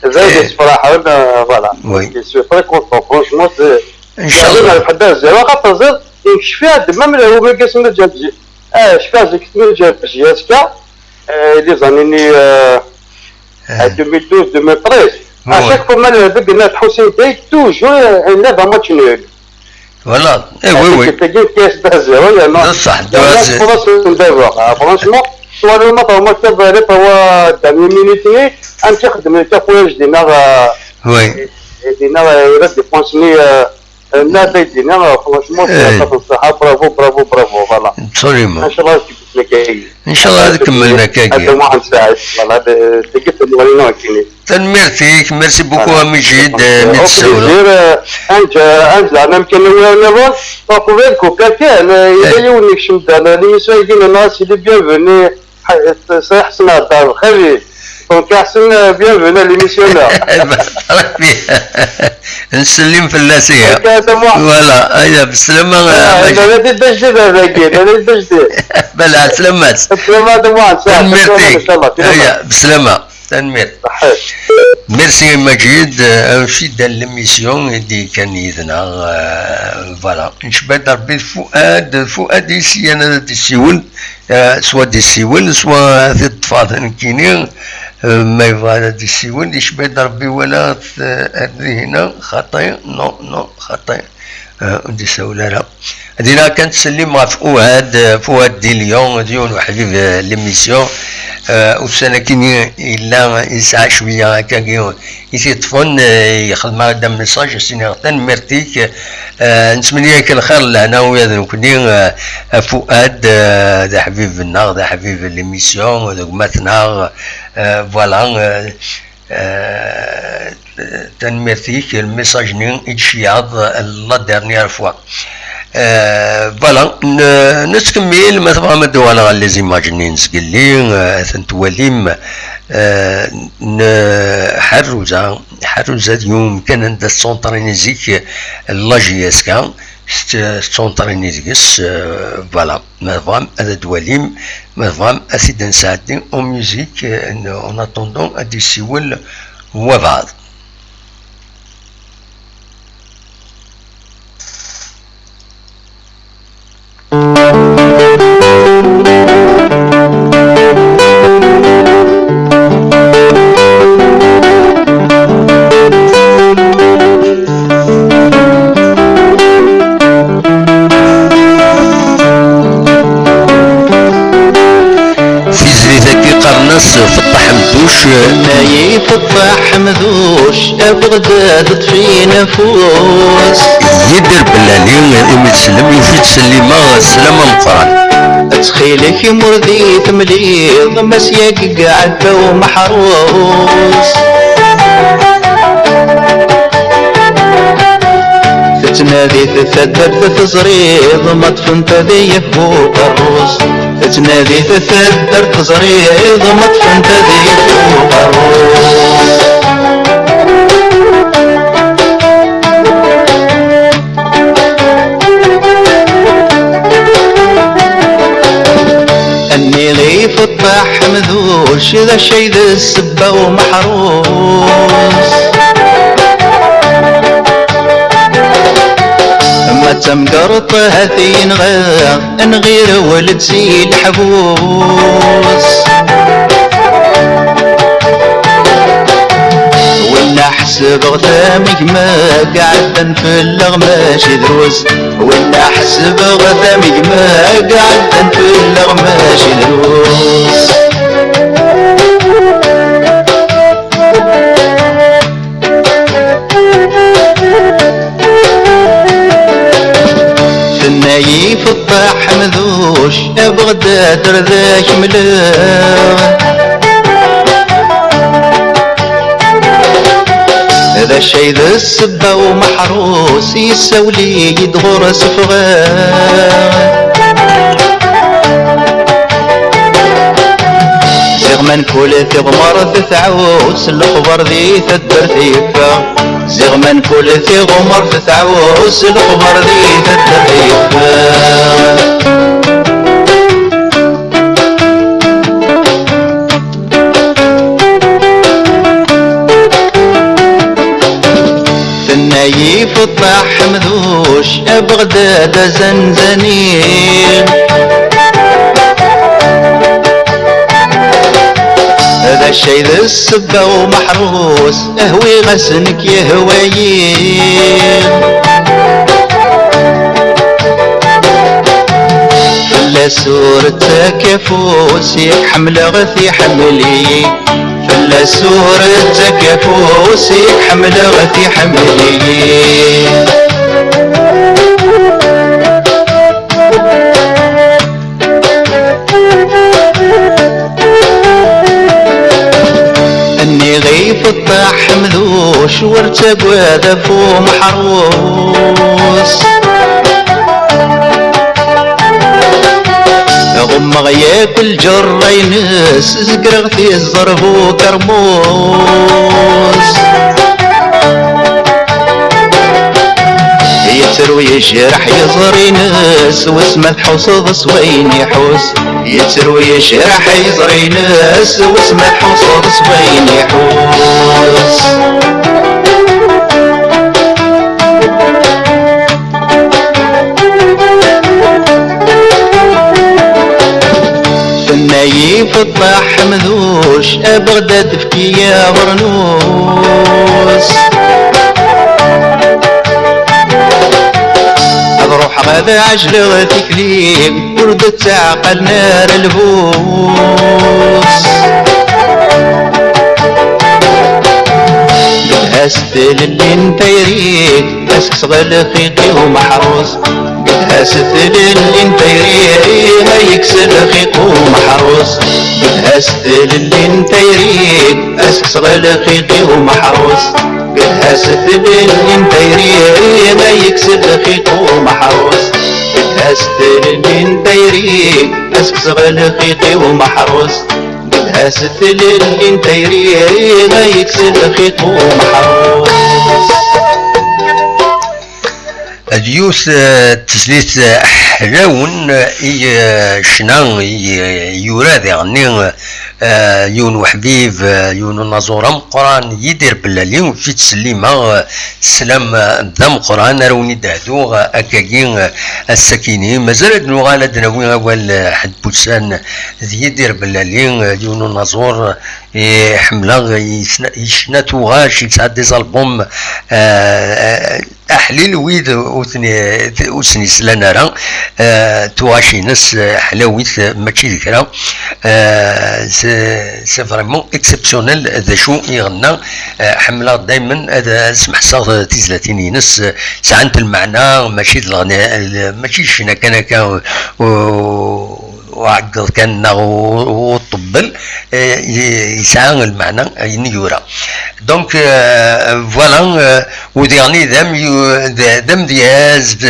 Rayagi, eh, c'est vrai, eh, voilà. Oui. Je suis très content, franchement, c'est, Inchallah. Yeɛlem ar lḥedd ar zero, xaṭer ẓer, nekcef-d, même le Omega Smaǧerǧi. Eh, cfiɣ zik Smaǧerǧi, azekka, eh, les années, euh, eh, deux mille douze, deux mille treize. À chaque fois, ma le big net Hussein Day, toujours, euh, il lève un match nul. Voilà. Eh, oui, oui. Tagi, tagi, tagi, c'est à zéro, il y en a, il y en a qui commencent à me dire, ah, franchement, soit le match, le match, ça va aller, par la dernière minute, un petit de mes cafouages, des nerfs, euh, oui. Des nerfs, euh, il reste des points, mais, euh, Nna d aydi-nni, franchement, eh, aṭas n ṣṣeḥḥa, bravo, bravo, bravo, voilà. Absolument. Inchallah ad kemmlen akkagi. Inchallah ad kemmlen akkagi. Ad Muḥend Saɛid, voilà, d-, tagi d tanwali-nneɣ nekkini. Tanemmirt-ik, merci beaucoup, voilà. A Mijid, eh, mi d-tsawleḍ. Au plaisir, eh, ad nǧ-, ad nǧeɛ amkan-nni niḍen, tafeḍ-it, kuka kan, eh, yella yiwen yekcem-d ar l'émission-agi, nenna-as il est bienvenu. Ḥ-, Ḥsen Ɛebd Lxali. Donc, Ḥsen, euh, bienvenue à l'émission-a. Ṛebbi. Nsellem fell-as, ihi. Donc, euh, c'est moi. Voilà, aya, beslama, ah, euh, nadi d ajdid ar dagi, nadi d ajdid. Bala, selamat. Selamat, moi, ça, tanemmirt-ik. Inchallah, selamat. Aya, beslama. Tanemmirt. Ṣaḥḥit. Merci, Majid. Euh, anef-d à l'émission, i d-yekkan yid-neɣ, euh, voilà. Ncebba-d Ṛebbi d Fuad, Fuad i s-yan ad d-yessiwel. Eh, swa ad d-yessiwel, swa ad t-id-ṭṭfeɣ nekkini, eh, ma yebɣa ad d-yessiwel, icba-d Ṛebbi wala t-, ar dihin-a, xaṭi, non, non, xaṭi. Eh, ur d-yessawel ara. Dinna kan ttsellim ɣef Fuad, eh, Fuad di Lyon, d yiwen uḥbib, eh, n l'émission. Eh, ussan-akini yella yesɛa cwiya akkagi, i t-yeṭṭfen, eh, yexdem-aɣ-d amessage, as-iniɣ tanemmirt-ik, eh, nettmenni-ak lxir, lehna, ula d nekkni, eh, a Fuad, eh, d aḥbib-nneɣ, d aḥbib n l'émission, d gma-tneɣ, eh, voilà, eh, eh, tanemmirt-ik, lmessage-nni i d-tceyyaɛeḍ, eh, la dernière fois. Euh, voilà, n-, nettkemmil, ma tebɣam ad d-uɣaleɣ ɣer les images-nni n zgelli, euh, ad tent-twalim, euh, n-, Ḥerruza, Ḥerruza d yiwen umkan anda tettunṭrini zik, euh, la J S K, tett-, tettunṭrini deg-s, euh, voilà, ma tebɣam ad d-twalim, ma tebɣam ad t-id-nesɛeddi en musique, euh, en attendant ad d-yessiwel wabɛaḍ. Tizlit-agi qqaren-as Feṭṭa Ḥemduc, Ay ifeṭṭeḥ Ḥemduc, abɣed ad ṭṭfin afus. Yidir Bellali, imi tsellem, yufi-d Sellima, sslam ameqqran. Ttxil-k, imur di temliḍ, ma s yagi iɛedda umeḥrus. Tettnadi taddart teẓriḍ, ma ṭṭfent ad yaf bu uqerrus. Tettnadi taddart teẓriḍ, ma ṭṭfent ad yaf bu uqerrus. Nniɣ ifeṭṭeḥ Ḥemduc, d acu ay d ssebba umeḥrus? Ma d tamgerḍt ha-t-i yenɣa, nɣir weled si leḥbus. Winna ḥesbeɣ-t am gma, iɛeddan fell-aɣ mačči drus. Winna ḥesbeɣ-t am gma, iɛeddan fell-aɣ mačči drus. Tenna-yi ifeṭṭeḥ Ḥemduc, abɣed ad d-rd akemleɣ. D acu ay d ssebba umeḥrus, yessawel-iyi-d ɣur-s ffɣeɣ. Ziɣ ma nkul tiɣmert tɛus, lexbar di taddart yeffeɣ. Ziɣ ma nkul tiɣmert tɛus, lexbar di taddart yeffeɣ. Tenna-yi ifeṭṭeḥ Ḥemduc, abɣed ad azanzani. D acu ay d ssebba umeḥrus, ahwiɣ-as nekk yehwa-yi. Fell-as ur ttak afus, yak ḥemmleɣ-t iḥemmel-iyi. Fell-as ur ttak afus, yak ḥemmleɣ-t iḥemmel-iyi. Nniɣ ifeṭṭeḥ Ḥemduc, ur ttagad af umeḥrus. Ɣummeɣ yakk lǧerra-ines, zegreɣ tiẓẓerb ukermus. Yettru yejreḥ yiẓri-ines, wis ma tḥusseḍ s wayen iḥus. Yettru yejreḥ yiẓri-ines, wis ma tḥusseḍ s wayen iḥus. Tenna-yi ifeṭṭeḥ Ḥemduc, abɣed ad d-tefki abernus. Ad ruḥeɣ ad ɛejleɣ tikli, ur d-ttaɛqalen ara lbus. As tlelli n tayri, as-kkseɣ lxiq i umeḥrus. As tlelli n tayri, ma yekkes lxiq umeḥrus. As tlelli n tayri, as-kkseɣ lxiq i umeḥrus. As tlelli n tayri, ma yekkes lxiq umeḥrus. As tlelli n tayri, as-kkseɣ lxiq i umeḥrus. As tlelli n tayri, ma yekkes lxiq umeḥrus. D yiwet, eh, n tezlit, eh, ḥlawen, eh, i, eh, ccna, i, eh, yura diɣenni, eh, yiwen uḥbib, eh, yiwen unaẓur ameqqran, Yidir Bellali, ur tt-ttsellimeɣ, eh, sslam, eh, d ameqqran, ara wen-id-hduɣ, eh, akkagi, eh, ass-akini. Mazal ad nuɣal ad d-nawi awal, eh, ḥedd n wussan d Yidir Bellali, eh, yiwen unaẓur, eh, ḥemmleɣ, yesna-, yecna tuɣac, yesɛa des albums, eh, eh, aḥlil wid ur ten-, ur sen-yeslan ara, eh, tuɣac-ines, eh, ḥlawit, eh, mačči d kra. Eh, c'est, c'est vraiment exceptionnel d acu i iɣenna. Eh, ḥemmleɣ daymen ad, ad smeḥseɣ tizlatin-ines, eh, sɛant lmeɛna, mačči d leɣna, l-, mačči d ccna kan akka, u, uɛeggeḍ kan neɣ u, u ṭebbel, eh, y-, yesɛa lmeɛna ayen i yura. Donc, euh, voilà, euh, udiɣ-nni d am-, yu-, d, d amedyaz, d,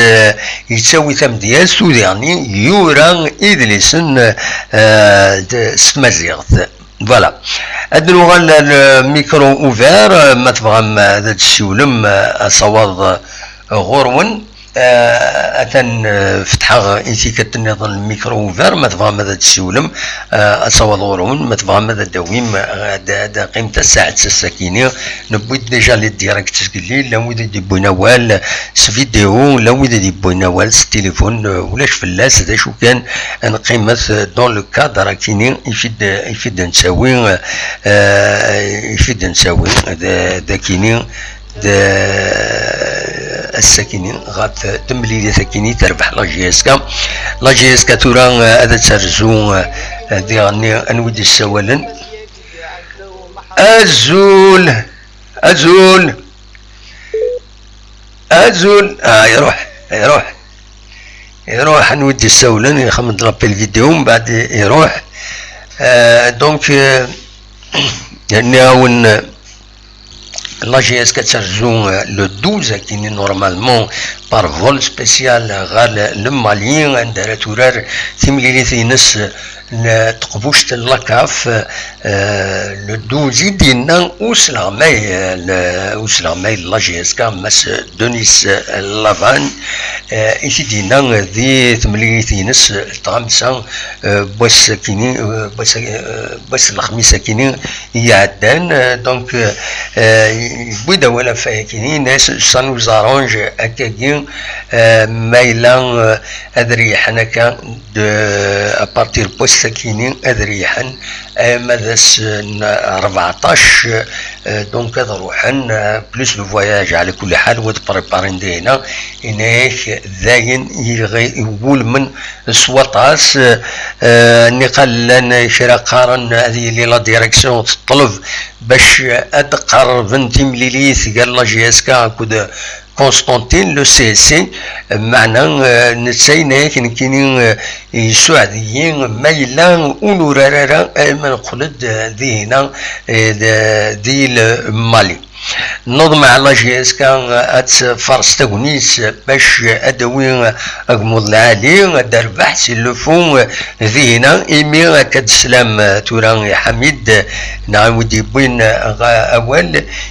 yettawi tamedyazt, udiɣ-nni yura idlisen, euh, d, s tmaziɣt. Voilà. Ad nuɣal le micro ouvert, euh, ma tebɣam, euh, ad d-tessiwlem, euh, asawaḍ, euh, ɣur-wen. Eh, atan, eh, fetḥeɣ i tikkelt nniḍen, le micro ouvert, ma tebɣam ad d-tessiwlem, eh, ad taweḍ ɣur-wen, ma tebɣam ad d-tawim, eh, ad, ad qqim tasaɛet ass-akini. Newwi-d déjà les directs zgelli, llan wid i d-yewwin awal s vidéo, llan wid i d-yewwin awal s tilifun, eh, ulac fell-as, d acu kan, ad neqqimet, eh, dans le cadre akini, i fi d-, i fi d-nettawi, eh, i fi d-nettawi, d, d akini, d, ass-akini, ɣef temlilit akini terbeḥ la J S K. La J S K tura, eh, ad terzu, eh, diɣenni anwi d-yessawalen. Azul! Azul! Azul! Ah, iruḥ, iruḥ. Iruḥ, anwi d-yessawlen, ixdem-d l'appel vidéo, mbeɛd i-, iruḥ. Euh, donc, euh, nniɣ-awen, euh, la J S K ad terzu, euh, le douze, akini, normalement, par vol spécial ɣer le, le Mali, anda ara turar timlilit-ines, euh, n teqbuct n la CAF, euh, le douze i d-yenna usleɣmay, euh, le, usleɣmay n la J S K, Mass Denis, euh, Lavan, euh, i t-id-yenna di temlilit-ines, euh, tɣamsa, euh, n wass akini, euh, n wass, euh, n wass n lexmis akini i iɛeddan. Euh, donc, euh, euh, yewwi-d awal ɣef wayakini, yenna-as, ça nous arrange akkagi, euh, ma yella, euh, ad reyḥen akka, de, à partir n wass-akini ad reyḥen, ama d ass n rbeɛṭac, euh, donc ad ruḥen, euh, plus le voyage, ɛla kulli ḥal, wa d préparer-n dihina, yenna-ak dayen yelɣi iwulmen s waṭas, euh, niqal llan kra qqaren ad yili la direction teṭleb bac ad qerrben timlilit gar la J S K akked Constantine le C S C, meɛna, eh, netta yenna-ak nekkini, eh, yessuɛed-iyi ma yella ur nurar ara arma neqqel-d, eh, dihina, eh, d-, di le Mali. Neḍmeɛ la J S K, eh, ad tfares tagnit bac ad d-tawi, eh, agmuḍ lɛali, ad d-terbeḥ si le fond, eh, dihina, imi akka d-teslam, eh, tura i Ḥamid, eh, neɣ i wid yewwin, eh, awal,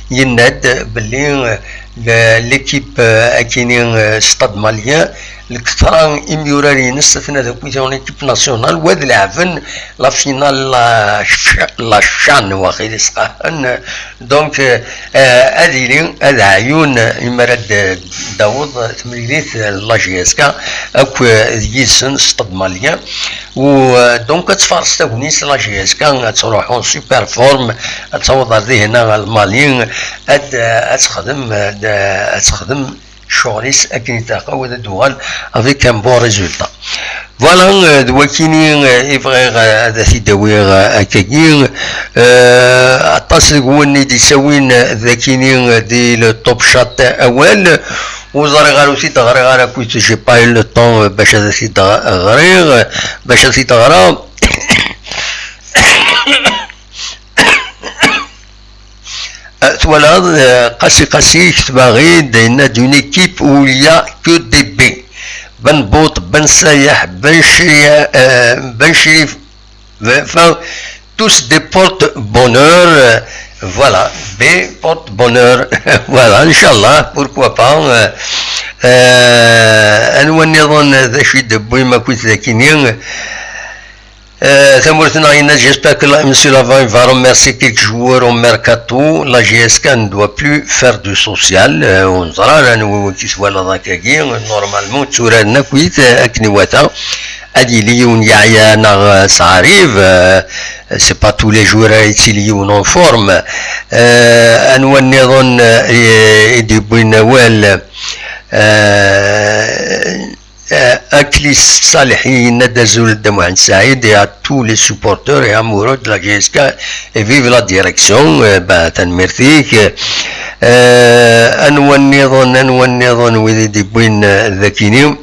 yenna-d belli, eh, le-, l'équipe, euh, akini, euh, Stade Malien, lketṛa imyurar-ines atna d akk en équipe nationale, wa ad leɛben la finale, la ch-, la CHAN, waxil isqahen. Donc, euh, euh, ad ili, ad ɛyun, euh, imi ara d-, d-taweḍ temlilit, euh, la J S K, akk, euh, yid-sen Stade Malien. U, euh, donc, ad tfares tagnit la J S K, ad truḥu super forme, ad taweḍ ar dihina ɣer Mali, ad, ad texdem, ad, ad texdem ccɣel-is akken ilaq, ad d-tuɣal avec un bon résultat. Voilà, euh, d wakini, euh, i bɣiɣ, euh, ad t-id-awiɣ, euh, akkagi. Euh, aṭas deg-wen i d-isawin, euh, d akini, euh, di le top chat awal. Ur ẓriɣ ara, ur t-id-ɣriɣ ara, kuit, j'ai pas eu le temps, euh, bac ad t-id-ɣriɣ, euh, bac ad t-id-ɣreɣ. Euh, twalaḍ, euh, qasi qasi ketbeɣ-id, yenna-d une équipe où il y a que des B. Ben Bout, Ben Sayeḥ, Ben Chri-, euh, Ben Chrif, enfin, tous des porte-bonheur, euh, voilà, B porte-bonheur, voilà, Inch'Allah, pourquoi pas, euh, euh, anwa nniḍen d acu i d-tewwim akkit d akini? Euh, tamurt-nneɣ yenna-d, j'espère que la, monsieur Lavan va remercier quelques joueurs au mercato. La J S K ne doit plus faire du social. Euh, ur neẓri ara anwa wigi twalaḍ akkagi. Normalement, tturaren akkit, euh, akken iwata. ad yili yiwen yeɛya neɣ sɛarib, euh, c'est pas tous les jours ara yettili yiwen en forme. Euh, anwa nniḍen, euh, i, i d-yewwin awal? Euh, euh, Aklis Salih yenna-d: azul Dda Muḥend Saɛid et à tous les supporters et amoureux de la J S K, et vive la direction. Euh, bah, tanemmirt-ik. Euh, anwa nniḍen, anwa nniḍen wid i d-yewwin, euh, dagini?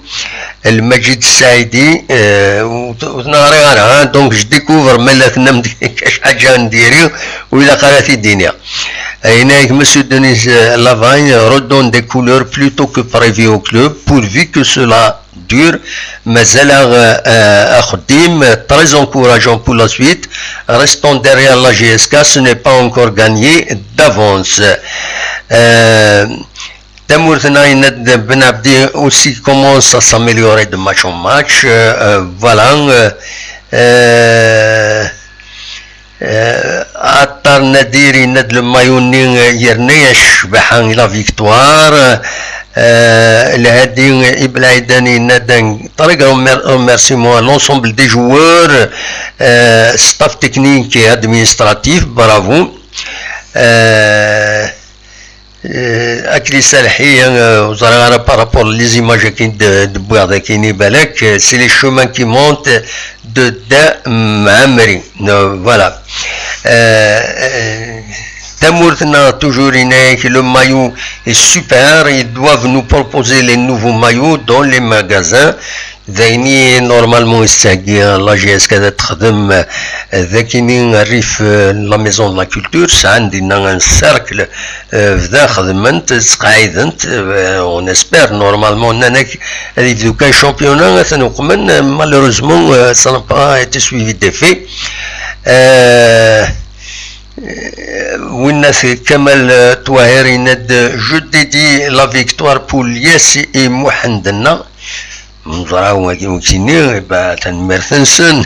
Lmajid Saïdi, euh, ur t-, ur t-neɣri ara, hein, donc je découvre, ma la tennam-d kra n ḥaǧa n diri, ur ilaq ara t-id-iniɣ. Yenna-yak Monsieur Denis, euh, Lavagne redonne des couleurs plutôt que prévu au club, pourvu que cela dure. Mazal-aɣ, euh, euh, axeddim, très encourageant pour la suite. Restons derrière la J S K, ce n'est pas encore gagné d'avance. Euh, Tamurt-nneɣ yenna-d Ben Abdi aussi commence à s'améliorer de match en match. Euh, euh, voilà. Euh, euh, euh, Attar Nadir yenna-d le maillot-nni, euh, yerna-yas ccbaḥa i la victoire. Euh, Lhadi Iblaïden yenna-d un très grand mer-, remerciement à l'ensemble des joueurs, euh, staff technique et administratif, bravo. Euh, Euh, Akli Salhi, euh, ur ẓriɣ ara par rapport les images akin d-, d-wwiɣ d akin i balak, euh, c'est les chemins qui montent de Dda Mɛemmri. Euh, voilà. Euh, euh, Tamurt-nneɣ toujours yenna-yak, le maillot est super, ils doivent nous proposer les nouveaux maillots dans les magasins. D ayen i normalement yestheggi la J S K ad texdem, euh, d akini rrif, euh, la maison de la culture, sɛan dinna un cercle, euh, bdan xedmen-t, sqaɛiden-t, euh, on espère normalement, nnan-ak ad yebdu kan championnat, ad ten-uqmen, euh, malheureusement, euh, ça n'a pas été suivi des faits. Euh, euh, Winna Kamal, euh, Touahir yenna-d: je dédie la victoire pour Lies et Mouhend-nna. Neẓra wagi ur k-inni, bah, tanemmirt-nsen.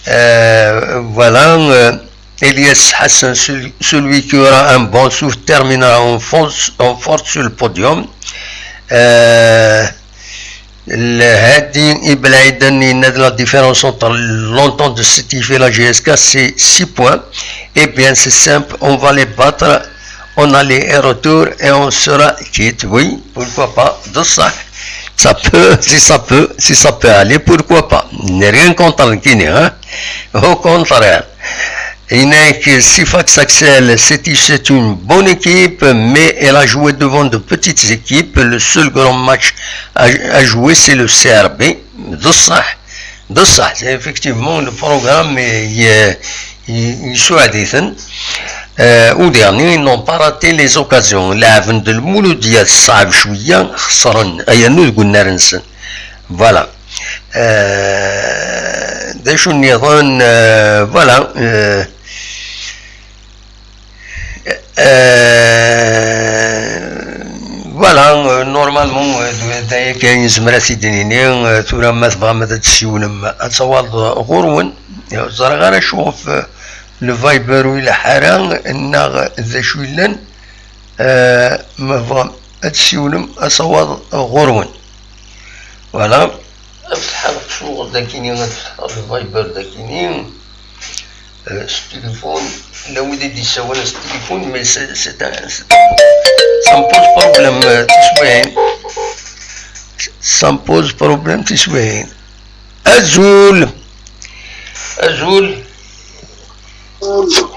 Euh, voilà, euh, Elias Hassan, celui, celui qui aura un bon souffle, terminera en force, en force sur le podium. Euh, Lhadi Iblaïden, il y a de la différence entre l'Entente de Sétif et la J S K, c'est six points. Eh bien, c'est simple, on va les battre en aller et retour et on sera quitte. Oui, pourquoi pas, de ça. Ça peut, si ça peut, si ça peut aller, pourquoi pas. N'est rien contre le Guinée, hein. Au contraire. Yenna-yak Sifax Axel, c'est, c'est une bonne équipe, mais elle a joué devant de petites équipes. Le seul grand match à, à jouer, c'est le C R B. D ṣṣeḥ, d ṣṣeḥ, c'est effectivement le programme, euh, euh, euh, euh, au dernier, ils n'ont pas raté les occasions. Laɛben d Lmouloudia, ṣṣɛeb cwiya, xesren, yernu deg unnar-nsen. Voilà. Euh, d acu nniḍen, euh, voilà, euh, euh, voilà, euh, normalement, euh, d, d aya kan i nezmer ad t-id-nini, euh, tura ma tebɣam ad d-tessiwlem, ad tawaleḍ ɣur-wen. Ur ẓriɣ ara acu ɣef, euh, le Viber ur ileḥḥu ara, neɣ d acu yellan, euh, ma tebɣam ad tessiwlem, ad tawaleḍ ɣur-wen. Voilà. Ad fetḥeɣ ccɣel dakini, ad fetḥeɣ le Viber dakini. Euh, s téléphone, la wid i d-yessawalen s téléphone, mais c'est, c'est un, c'est un, ça me pose problème, euh, tiswiɛin. Ça me pose problème tiswiɛin. Azul. Azul.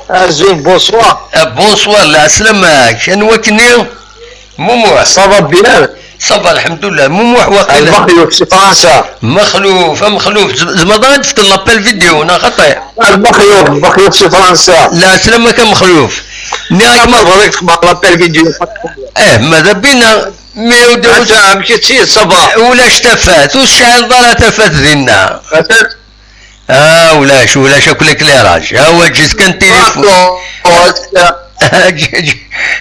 Azul, bonsoir. Ah, bonsoir, lɛeslama-k. Anwa-k-nni? Mumuḥ. Ça va bien. Ça va, alḥemdulillah. Mumuḥ, waqila. Mexluf, si Fransa. Mexluf, a Mexluf. Z-, tzemreḍ ad d-tefkeḍ l'appel vidéo, neɣ xaṭi? Mexluf, Mexluf, si Fransa. Lɛeslama-k a Mexluf. Nniɣ-ak ma tebɣiḍ ad k-xedmeɣ l'appel vidéo. Eh, ma d abina, mi ur d-, amek i tt-, ça va? Ulac tafat, ur tecɛileḍ ara tafat dinna. Ah, ulac, ulac akk l'éclairage. Ah, wa, ǧǧet kan téléphone.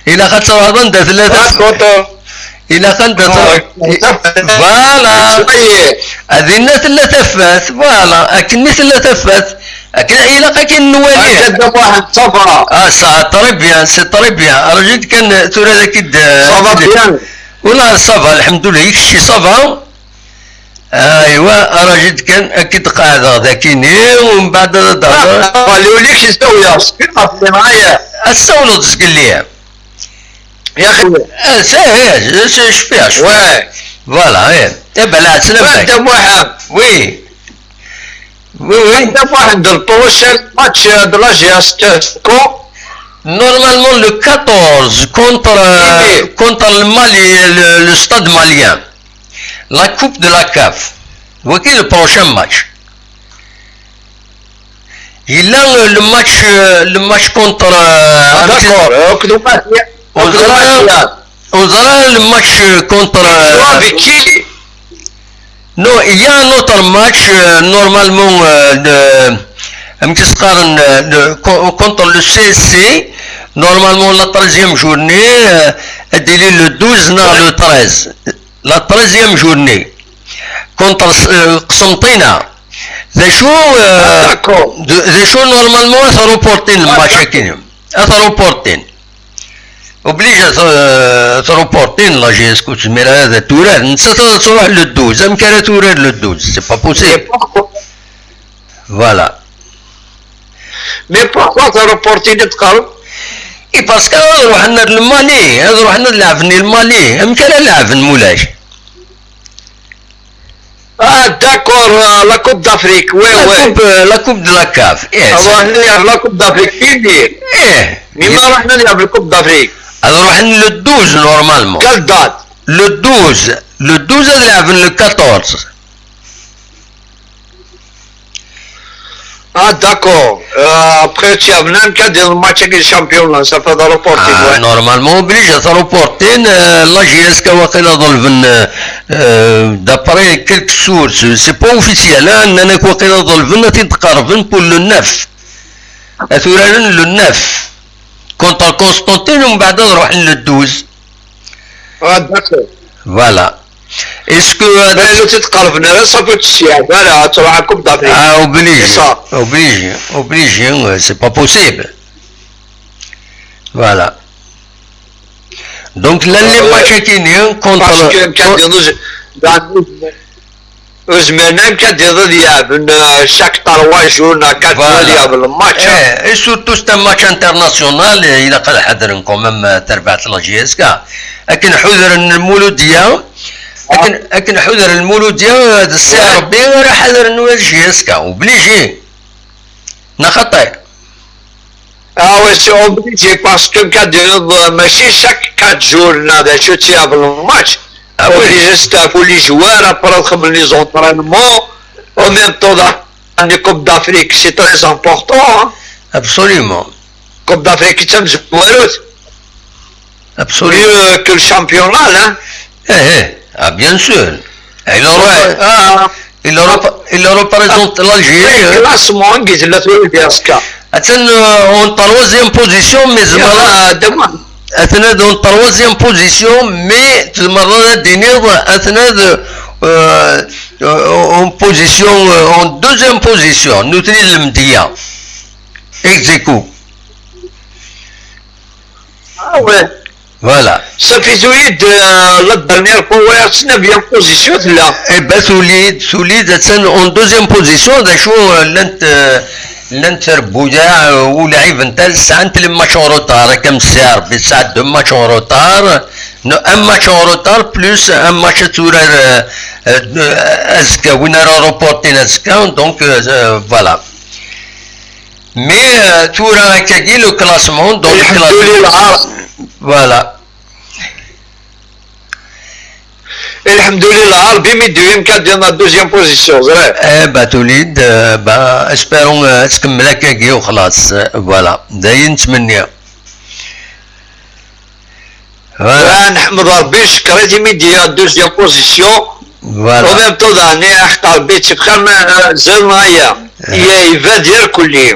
Ilaq ad truḥeḍ anda tella tafat. Ilaq anda truḥ. Voilà. Dinna tella tafat. Voilà. Akken i tella tafat. Akken ilaq akken nwali. Ah, ça, très bien, c'est très bien. Rǧut kan tura d akid. Ça va bien. Ula, ça va, alḥemdulillah. I kečči, ça va? Aywa, arajid kan ad k-id-qeɛdeɣ dakini, u mbeɛd ad d-hḍeṛ. Ɣaliwlik yessawleɣ, ɣef lemɛaya. Ad tsawleḍ zgelli. Yaxi. Ah, ça, eh, je, je, je fais, je fais. Ouais. Voilà, eh. Eh ben, là, c'est le mec. Muḥend. Oui. Oui, oui. Muḥend, le prochain match, euh, de la G S, c'est quand? Normalement, le quatorze, contre, euh, contre le Mali, le, le stade malien. La Coupe de la caf. Waki le prochain match. Il a, euh, le match, euh, le match contre, euh, ah, d'accord. Euh, on aura, on aura le match, euh, contre, euh, avec qui? Non, il y a un autre match, euh, normalement, euh, de, euh, de, co-, contre le C S C, normalement la treizième journée, euh, elle est le douze, non, le treize. La treizième journée, contre, euh, Qsenṭina. D acu, euh, ah, d'accord. D-, d acu normalement ad reportin le match-agi? Ad reportin. Obligé ad, euh, ad reportin la G S K, ur tezmir ara ad turar. Nettat ad truḥ le douze. Amek ara turar le douze? C'est pas possible. Voilà. Mais pourquoi ad reportin, ad teqqareḍ? Et parce que ad ruḥen ar le Mali, ad ruḥen ad leɛben i le Mali. Amek ara leɛben mulac? Ah, d'accord, euh, la Coupe d'Afrique, oui, oui. La Coupe, euh, la Coupe de la caf, eh, ad ruḥen ad leɛben la Coupe d'Afrique, fini. Eh. Mais ma ruḥen ad leɛben la Coupe d'Afrique? Ad ruḥen le douze, normalement. Quelle date? Le douze. Le douze ad leɛben le quatorze. Ah, d'accord. Euh, après, tu as même qu'à dire le match avec le champion, là, ça fait de reporting, ah, ouais. Normalement, obligé ad reportin, euh, la G S K waqila ḍelben, euh, euh, d'après quelques sources, c'est pas officiel, hein, nnan-ak waqila ḍelben ad t-id-qerben pour le neuf. Ad t-uraren le neuf. Contre Constantine, u mbeɛd ad ruḥen le douze. Ah, d'accord. Voilà. Est-ce que, euh, mais le titre, quand vous venez, ça peut se faire, voilà, tu vas à la Coupe d'Afrique. Ah, obligé. C'est ça. Obligé, obligé, ouais, c'est pas possible. Voilà. Donc, là, ah, les, ouais, matchs qui sont contre, parce que, contre, ur zmiren ara ad d-yaɣen, euh, chaque trois jours, neɣ quatre jours, voilà, ad yaɣen le match, hein. Eh, et surtout, c'est un match international, eh, ilaq ad ḥadren quand même, euh, tarbaɛt la G S K. Akken ḥudren Lmuludya, akken, akken ḥudren Lmuludya, euh, d Si Ṛebbi ara ḥadren la G S K, obligé. Neɣ xaṭi? Ah ouais, c'est obligé parce que quand, euh, mačči chaque quatre jours, là, d acu, tu as le match. Ah oui. Obligé, c'est pour les joueurs, après, comme les entraînements, en même temps, dans la Coupe d'Afrique, c'est très important, hein. Absolument. Coupe d'Afrique, c'est un joueur. Absolument. Mieux que le championnat, là. Eh, eh, ah, bien sûr. Et il aura, ouais, ah, il aura, il représente l'Algérie, hein. Classement, guise la G S K. Attends, euh, en troisième position, mais ah, demain. Attends, en troisième position, mais tu me dis, attends, euh, euh, en position, euh, en deuxième position, nous tenons le média. Ex aequo. Ah ouais. Voilà. Ça fait solide, euh, la dernière fois, ouais, c'est une bien position, là. Eh ben, solide, solide, c'est en deuxième position, d acu, euh, llant, euh, llant trebbuyaɛ, euh, u lɛib n tal, sɛant les matchs en retard, comme c'est, c'est deux matchs en retard, non, un match en retard, plus un match ad turar, euh, euh, azekka, win ara reportin azekka, donc, euh, euh, voilà. Mais, euh, tura akkagi, le classement, donc, le classement. Voilà. Lḥemdulillah, Ṛebbi mi d-yuwi amkan di la deuxième position, ẓriɣ. Eh, bah, Tulid, euh, bah, espérons, euh, ad tkemmel akkagi u xlaṣ, euh, voilà. D ayen nettmenni. Voilà. Nḥemmed Ṛebbi, ncekkeṛ-it imi d-yuwi la deuxième position. Voilà. En même temps, daɣen, ḥeqq Ṛebbi, ttif xir ma, euh, zan aya. Eh. Yebda-d irkelli.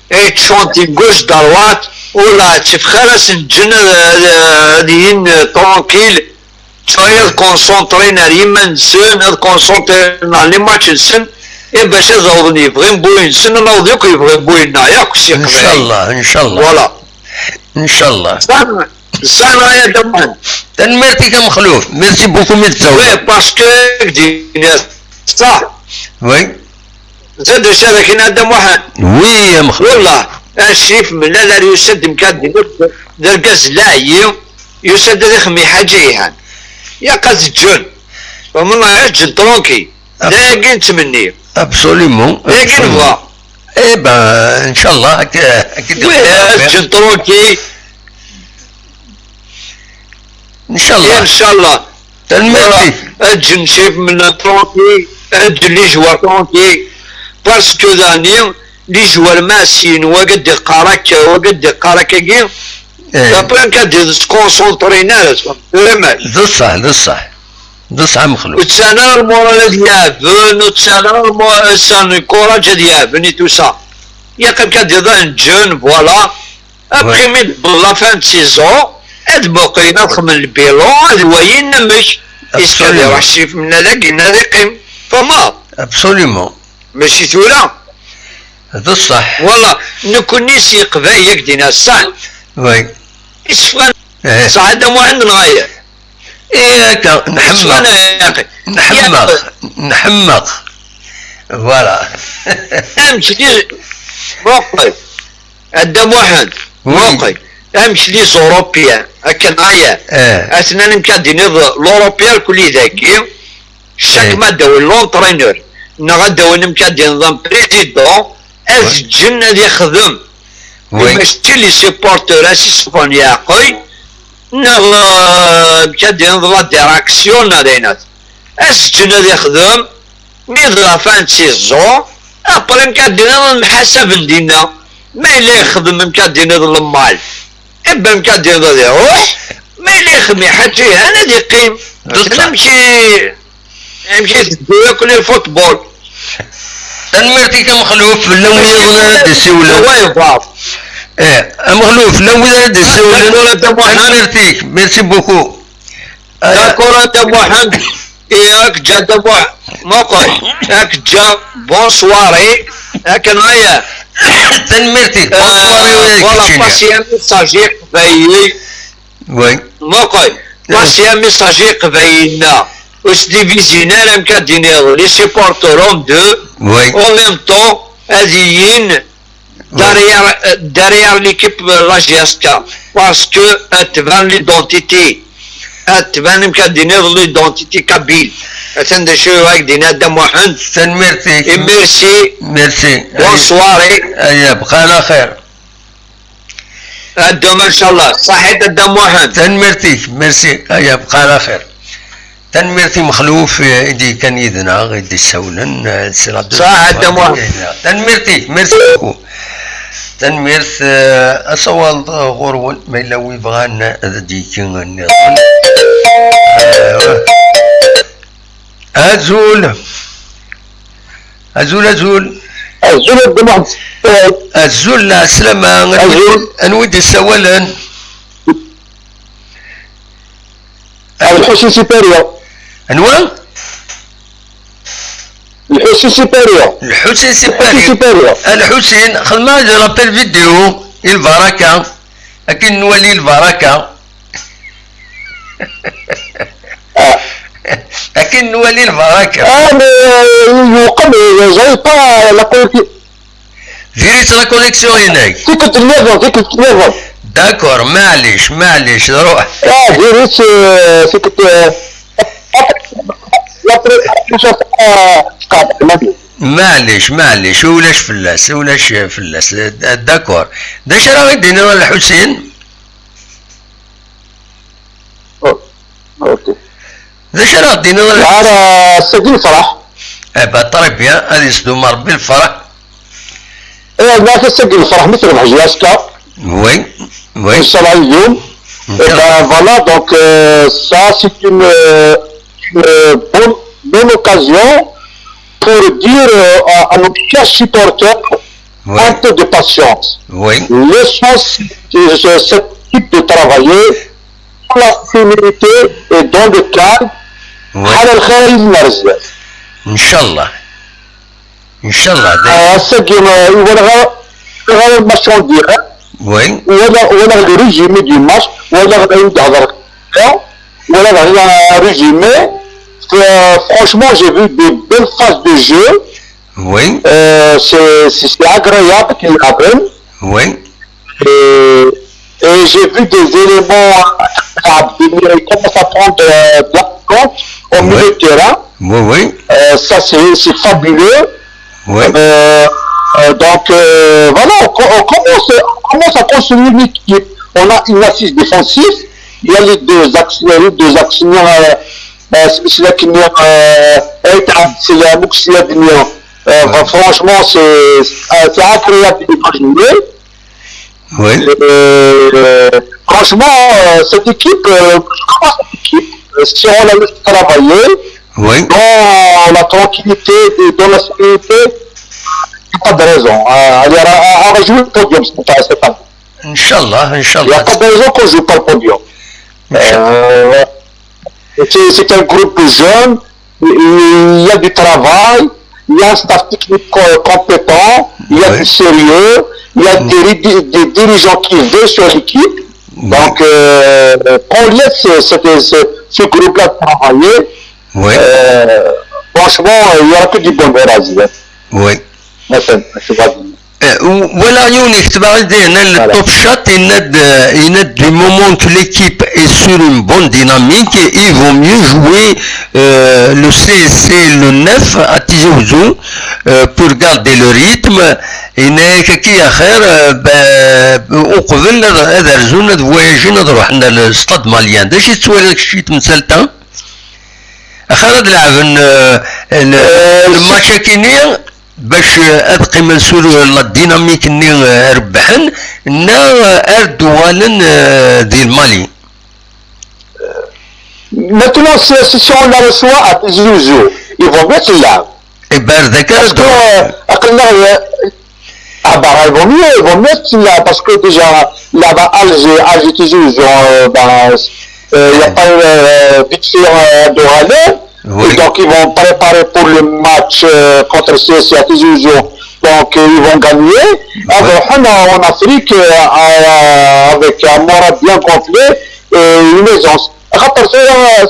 Yettcunṭi gauche droite, ula ttif xir ad sen-ǧǧen, euh, euh, ad yin, euh, tranquille. Ttwali ad concentré ar yiman-nsen, ad concentré ar les matchs-nsen, i bac ad awḍen yebɣi n buy-nsen, ad naweḍ yakk yebɣi n buy-nneɣ, yakk s yeqbayel. Inchallah, inchallah. Voilà. Inchallah. Zan, zan aya d aman. Tanemmirt-ik a Mexluf. Merci beaucoup, mi d-tsawleḍ. Oui, parce que, d-iniɣ, صح. Oui. زاد واش هذاك ينادى محمد. Oui يا مخلوق. والله، الشيف من لا لا يسد مكان دينك، دركاز لاعي، يسد هذا خمي حاجة يهان. يا قاس الجن. فمن الله يجن ترونكي. دايقين تمني. Absolument. دايقين بغا. Eh ben, إن شاء الله، هك-، هك-، oui, الجن ترونكي. إن شاء الله. إن شاء الله. تنميرتي. Voilà. الجن شيف من ترونكي، الجن لي جوار ترونكي. Parce que داني، لي جوار ماسين، وقد يقارك، وقد يقارك كي. إيه. Après كان دي سكونسونطري ناس، vraiment. بصح، بصح. بصح مخلوق. وتسانا المورال هاد يافن، وتسانا المو-، سان الكوراج هاد يافن، et tout ça. يا قد كان دي ضان جون، voilà. Après, mi d la fin de saison, ad muqlen ad xedmen lbilan, ad wayin amek. Iskad iruḥ ccif minna dagi, ad iqqim. Fehmeḍ? Absolument. Mačči tura. D ṣṣeḥ. Wala, nekkni s yeqbayel i k-d-inna ṣṣeḥ. Oui. Isefra. Eh. Saɛid Amuḥend neɣ aya? Eh, akka, nḥemmeq. Isefra, ya axi. Nḥemmeq. Ya. Nḥemmeq. Voilà. Amek di, muqel. A Dda Muḥend, oui, muqel, amek les Européens, akken aya, eh, atnan amek ad d-tiniḍ l'Européen kulli dagi, chaque, eh, ma d-awin l'entraîneur, neɣ ad d-awin amek ad d-tiniḍ un président, ad, oui, ǧǧen ad yexdem. Oui. Mačči les supporters, ad s-isuffɣen yeɛqel, neɣ, eh, amek ad d-tiniḍ la direction, neɣ d ayen ad-, ad s-ǧǧen ad yexdem, Mi d la fin de saison, après amek ad d-tiniḍ lemḥasab n dinna. Ma yella yexdem amek ad d-tiniḍ lemmal, iban amek ad d-tiniḍ ad iruḥ. Ma yella yexdem iḥaǧa ihan ad iqqim. D ṣṣeḥ. Amek i, amek i teddu yakk le football. Tanemmirt-ik a Mexluf, llan wid ara d-isiwlen. Wa yebɣa. Eh, a Mexluf, llan wid ara d-isiwlen. D'accord, a Dda Muḥend. Tanemmirt-ik, merci beaucoup. D'accord, a Dda Muḥend. Yak ǧǧa Dda Muḥ-, muqel, yak ǧǧa, bonsoir, yak nɣaya. Tanemmirt-ik. Euh, bonsoir, yak voilà, keččini. Passer un message i Qbayli. Oui. Muqel, passer un message i Qbayli-nneɣ. Ur s-divizin ara amek ad d-tiniḍ, les supporters en deux, oui, en même temps, ad yin Derrière, euh, derrière l'équipe, euh, la J S K, parce que ad tban l'identité, ad tban amek ad d-tiniḍ l'identité kabyle. Atan d acu i ak-d-yenna Dda Muḥend. Tanemmirt-ik. Et merci. Merci. Bonsoir. Ay, ay, yebqa ɛla xir. Ad ddum, inchallah. Ṣaḥit a Dda Muḥend. Tanemmirt-ik. Merci. Ay, yebqa ɛla xir. Tanemmirt i Mexluf, eh, i d-yekkan yid-neɣ, i d-issawlen, eh, s la. Ṣaḥ, a Dda Muḥend. Tanemmirt-ik, merci beaucoup. Tanemmirt, eh, asawaḍ, eh, ɣur-wen, ma yella wi bɣan ad d-yekki nniḍen. Eh, azul. Azul, azul. Azul, a Dda Muḥend. Azul, lɛeslama. Azul. Anwa i d-issawalen? Ah, Lḥusin Sipariya. Anwa? Lḥusin Sipariya. Lḥusin Sipariya. Lḥusin Sipariya. Ah, Lḥusin, xedmeɣ-ak-d l'appel vidéo i lbaraka. Akken nwali lbaraka. Ah. Akken nwali lbaraka. Ah, mais, euh, يوقع, j'avais pas la connexion. Diri-tt la connexion-inek. Tikkelt nniḍen, tikkelt nniḍen. D'accord, maɛlic, maɛlic, ruḥ. Ah, diri-tt, euh, tikkelt, euh, Maɛlic, maɛlic, ulac fell-as, ulac fell-as. D'accord. D acu ara ɣ-d-tiniḍ a Lḥusin? Oh, ok. D acu ara ɣ-d-tiniḍ a Lḥusin? Ara ass-agi nefreḥ. Eh ben, très bien, ad yesdum Rebbi lferḥ. Eh, nɛat ass-agi nefreḥ mi terbeḥ J S K. Oui, oui. Inchallah, Youm. Inchallah. Eh ben, voilà, donc, euh, ça, c'est une, euh, une, euh, bonne, bonne occasion pour dire, euh, à, à nos chers supporters, oui, un peu de patience. Oui. Laissons ce, ce, cette équipe de travailler dans la sérénité et dans le calme. Oui. على الخير المرزق. Inchallah. Inchallah. Ah, ass-agi, euh, walaɣ, walaɣ le match en direct. Oui. Walaɣ, walaɣ le résumé du match. Walaɣ ayen d-hedreɣ. Walaɣ le résumé. Euh, franchement, j'ai vu des belles phases de jeu. Oui. Euh, c'est c'est- c'est agréable qu'il y avait. Oui. Et, et j'ai vu des éléments à venir. Ils commencent à prendre euh, de la confiance au milieu de terrain. Oui, oui. Euh, ça, c'est c'est fabuleux. Oui. Euh, euh, donc, euh, voilà, on, co- on commence, on commence à construire une équipe. On a une assise défensive. Il y a les deux axes, il y a les deux axes. Il y a, euh, euh, c'est c'est là qu'il y a, euh, Ait Abdeslam, Mouxia Demian. Euh, bah, franchement, c'est c'est, euh, c'est agréable de jouer. Oui. Euh, franchement, euh, cette équipe, euh, je crois que cette équipe, euh, si on la laisse travailler, oui, dans la tranquillité, et dans la sérénité, il n'y a pas de raison. Euh, elle ira- on va jouer le podium cette cette année. Inch'Allah, Inch'Allah. Il n'y a pas de raison qu'on ne joue pas le podium. Euh, c'est c'est un groupe de jeunes, il y a du travail, il y a un staff technique co- compétent, il y a du sérieux, il y a des, des- des dirigeants qui veulent sur l'équipe. Donc, euh, qu'on laisse ce, ce- ce- ce groupe-là travailler. Oui. Euh, franchement, il n'y aura que du bonheur à dire. Oui. Merci, merci. Euh, voilà, Younes, tu vas dire, le top shot, il a de, il a du moment que l'équipe est sur une bonne dynamique, et il vaut mieux jouer euh, le C S C, le neuf à Tizi Ouzou, euh, pour garder le rythme. Et qui à faire, euh, ben, au couvert, de voyager, de le stade malien. Déjà, tu vois, le shit, Axir ad lɛaben, euh, le, le match-agi-nni bac, euh, ad qqimen sur, euh, la dynamique-nni, euh, rebbḥen, neɣ, euh, ad d-uɣalen, euh, di Mali. Maintenant, si, si, si on la reçoit à Tizi Ouzou, ils vont mettre là. Et ben, d'accord. Parce que, euh, aql-aɣ, euh, Ah bah, il vaut mieux, il vaut mieux que là, parce que déjà, là-bas, Alger, Alger, Tizi Ouzou, euh, bah, euh, il n'y a pas euh, vite fait euh, de rallye. Oui. Et donc, ils vont préparer pour le match euh, contre C S C à Tizi Ouzou. Donc, euh, ils vont gagner. Alors, on a en Afrique, euh, euh, avec un moral bien gonflé et une aisance. Après, ça,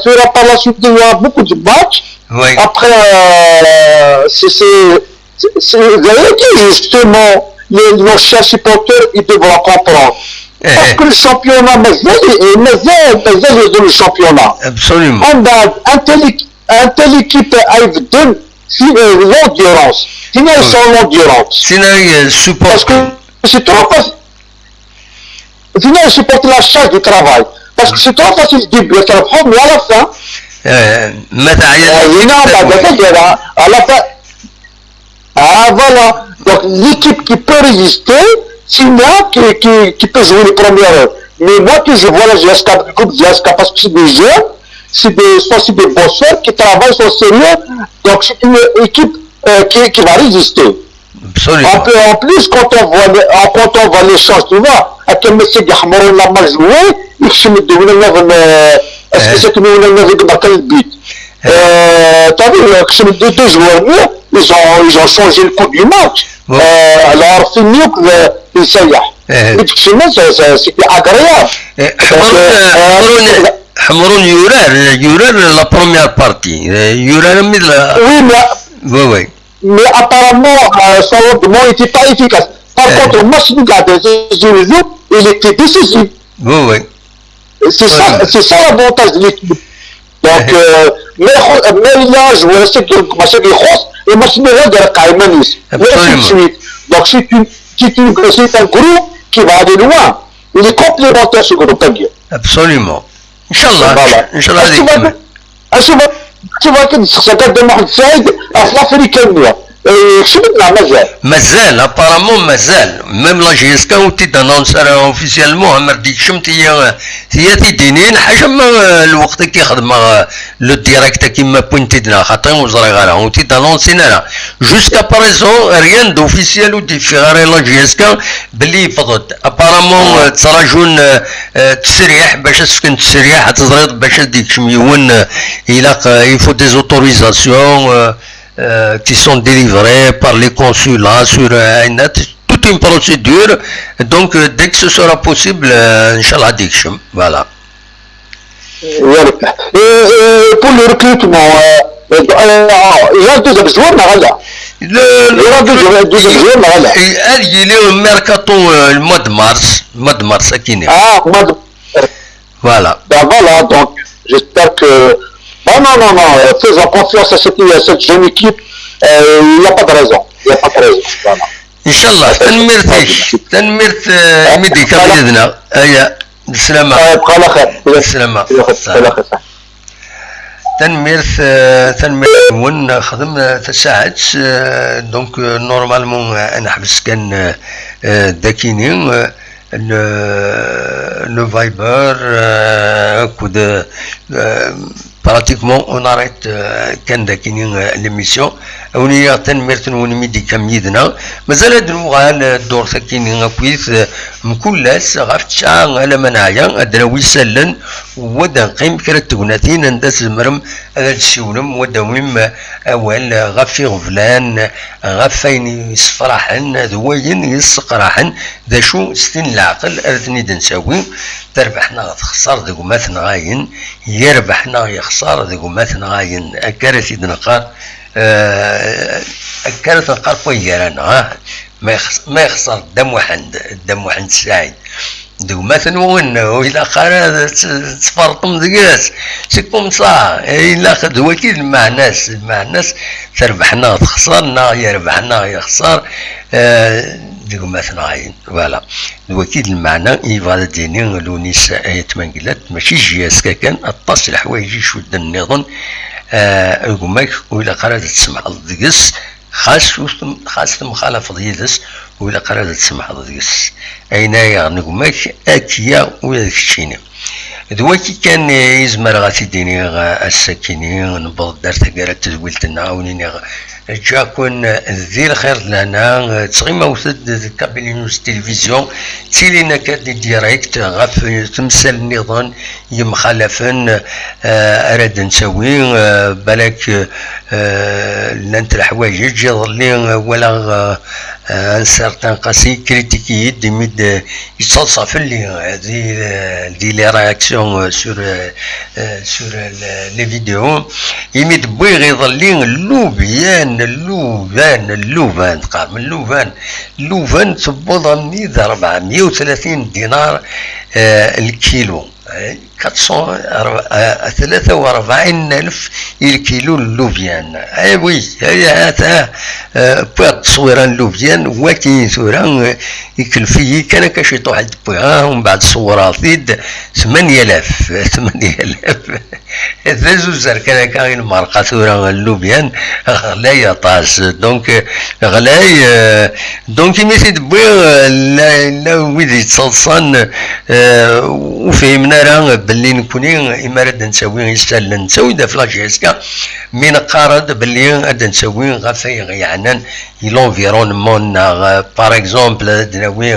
ça, par la suite, il y a beaucoup de matchs. Oui. Après, euh, c'est, c'est, c'est, c'est, d'ailleurs, justement, les, nos chers supporters, ils devront comprendre. Parce que le championnat, mais, mais, mais, mais, mais, le championnat. Absolument. On a un tel, un tel équipe à Evden, si, euh, l'endurance. Sinon, ils sont l'endurance. Sinon, ils supportent. Parce que c'est trop facile. Sinon, ils supportent la charge du travail. Parce que c'est trop facile de dire, mais à la fin, euh, à la fin, ah, voilà. Donc, l'équipe qui peut résister, c'est là qui, qui, qui peut jouer les premières heures. Mais moi, que je vois la G S K, le groupe G S K, parce que c'est des jeunes, c'est des, sont, c'est des bosseurs qui travaillent, sont sérieux. Donc, c'est une équipe euh, qui, qui va résister. Absolument. En plus, en plus, quand on voit, le- en- quand on voit l'échange, tu vois, à quel monsieur Gahmoro l'a mal joué, il se met de venir, euh, est-ce que c'est que nous, on a vu de marquer le but euh, T'as vu, euh, que c'est les deux, deux joueurs, ils ont, ils ont changé le coup du match. Euh, alors, c'est mieux que le, le Sayah. Mais c'est, c'est, c'était agréable. Donc, euh, euh, Hamron, Hamron Yurar, Yurar, la première partie. Yurar, mais la... Oui, mais oui, oui. Mais apparemment, euh, son rendement n'était pas efficace. Par contre, le match de Gabé, il était décisif. Oui, oui. C'est ça, c'est ça l'avantage de l'équipe. Donc, euh, mais, mais il a joué, c'est que le match de Rose, et le match de Rose, il a quand même eu. Mais ainsi de suite. Donc, c'est une, c'est une, c'est un groupe qui va aller loin. Il est complémentaire, ce groupe-là. Absolument. Inch'Allah. Voilà. Inch'Allah. Est-ce que vous, est-ce que vous, est-ce que vous, c'est Mohamed Saïd, à l'Afrique, euh, je suis là, mais مازال، apparemment مازال. Même la G S K ur t-id-annonce ara officiellement, amer d-ikcem tiya, tiya tidinin, ḥaca ma, euh, lweqt-agi xedmeɣ, euh, le direct-agi ma wwin-t-id neɣ xaṭi ur ẓriɣ ara, ur t-id-annoncin ara. Jusqu'à présent, rien d'officiel ur d-yeffiɣ ara i la G S K belli yewweḍ-d. Apparemment, euh, ttrajun, euh, euh, ttesriḥ, bac ad s-fken ttesriḥ, ad teẓriḍ bac ad d-yekcem yiwen, euh, ilaq, euh, il faut des autorisations, euh, euh, qui sont délivrées par les consulats sur, euh, ayen, toute une procédure. Donc, euh, dès que ce sera possible, euh, Inch'Allah, ad d-yekcem. Voilà. Yarbeḥ. Et, et pour le recrutement, euh, euh, il y a deuxième joueur, neɣ ala? Le, le Il y aura deuxième, deuxième joueur, neɣ ala? Et ad yili mercato, euh, le mois de mars, le mois de mars, akini. Ah, mois de Voilà. Ben voilà, donc j'espère que. Non, non, non, non, euh, faisons confiance à cette, à cette jeune équipe. Euh, il n'y a pas de raison. Il n'y a pas de raison. Voilà. Inchallah, tanemmirt-ik, tanemmirt, euh, imi d-tekkaḍ yid-neɣ. Aya, d sslama. Euh, bxala xir. Sslama. Bxala xir. Tanemmirt, euh, tanemmirt-nwen, xdem, euh, tasaɛet, euh, donc, euh, normalement, euh, ad neḥbes kan, euh, euh, dakini, euh, le, le Viber, euh, akked, euh, pratiquement on arrête, euh, kan dakini, euh, l'émission. Awen-iniɣ tanemmirt-nwen imi d-tekkam yid-neɣ. Mazal ad nuɣal, euh, ddurt akini akkit, euh, mkul ass ɣef ttesɛa alamma neɛya, ad d-nawi isallen, u ad d-neqqim kra n tegnatin anda tzemrem ad d-tessiwlem, u ad d-tawim, euh, awal, euh, ɣef iɣeblan, ɣef wayen yessefraḥen d wayen yesseqraḥen, d acu s tin n leɛqel ara ten-id-nsawi, terbeḥ neɣ texṣer deg umat nɣayen, yerbeḥ neɣ yexṣer deg umat nɣayen, akka ara t-id-neqqar, eh, akka ara t-neqqar ɣef waygar-a, neɣ, ah, ma yexs-, ma yexṣer Dda Muḥend, Dda Muḥend Ssaɛid, deg umat nwen, ur ilaq ara ad tt-, tferṭem deg-s. C'est comme ça, ilaq d waki d lmeɛna-s, lmeɛna-s terbeḥ neɣ texṣer, neɣ yerbeḥ neɣ yexṣer, eh, deg umat nɣayen. Voilà. D waki d lmeɛna i yebɣa ad d-yini Lunis Ayt Mengellat, mačči J S K kan, aṭas n leḥwayeǧ icudden nniḍen, eh, gma-k ur ilaq ara ad tsemḥeḍ deg-s, xas ur tem-, xas temxalafeḍ yid-s, ur ilaq ara ad tsemḥeḍ deg-s. Ayen ay aɣen gma-k, akya ula d keččini. D waki kan i zemreɣ ad t-id-iniɣ, eh, ass-akini, newweḍ-d ar taggara n tedwilt-nneɣ, a wen-iniɣ, ǧǧiɣ-ken di lxir d lehna, ttɣimawet-d d Kabylie News Télévision, ttilin akka di direct ɣef temsal nniḍen yemxalafen, eh, ara d-ntawi, eh, balak, eh, llant leḥwayeǧ. Iḍelli, eh, walaɣ, eh, un certain Qasi critique-iyi-d imi d-, yettaḍsa fell-i, euh, di, euh, di les réactions, euh, sur, euh, euh, sur, euh, le-, les vidéos. Imi d-wwiɣ iḍelli llubyan, llubyan, llubyan, teqqarem llubyan, llubyan tewweḍ-nni d rebɛemya u tlatin dinar, euh, lkilu. Quatre cent, euh, tlata u rebɛin alef i lkilu n llubyan. Eh oui, eh, ata, eh, wwiɣ-d tteswira n llubyan, waki tura, eh, ikelf-iyi kan akka ciṭuḥ i d-wwiɣ, ah, umbeɛd ṣewwreɣ-t-id, tmanya alaf, tmanya alaf. D azuzer kan akka i lmerqa tura n llubyan, ɣlay aṭas. Donc, eh, ɣlay, eh, donc imi t-id-wwiɣ, eh, la, la wid yettaḍsan, eh, ur fhimen ara belli nekkni, imi ara d-nettawi isallen, nettawi-d ɣef la J S K, mi neqqar-d belli ad d-nettawi ɣef ay yeɛnan l'environnement-nneɣ, eh, par exemple, ad d-nawi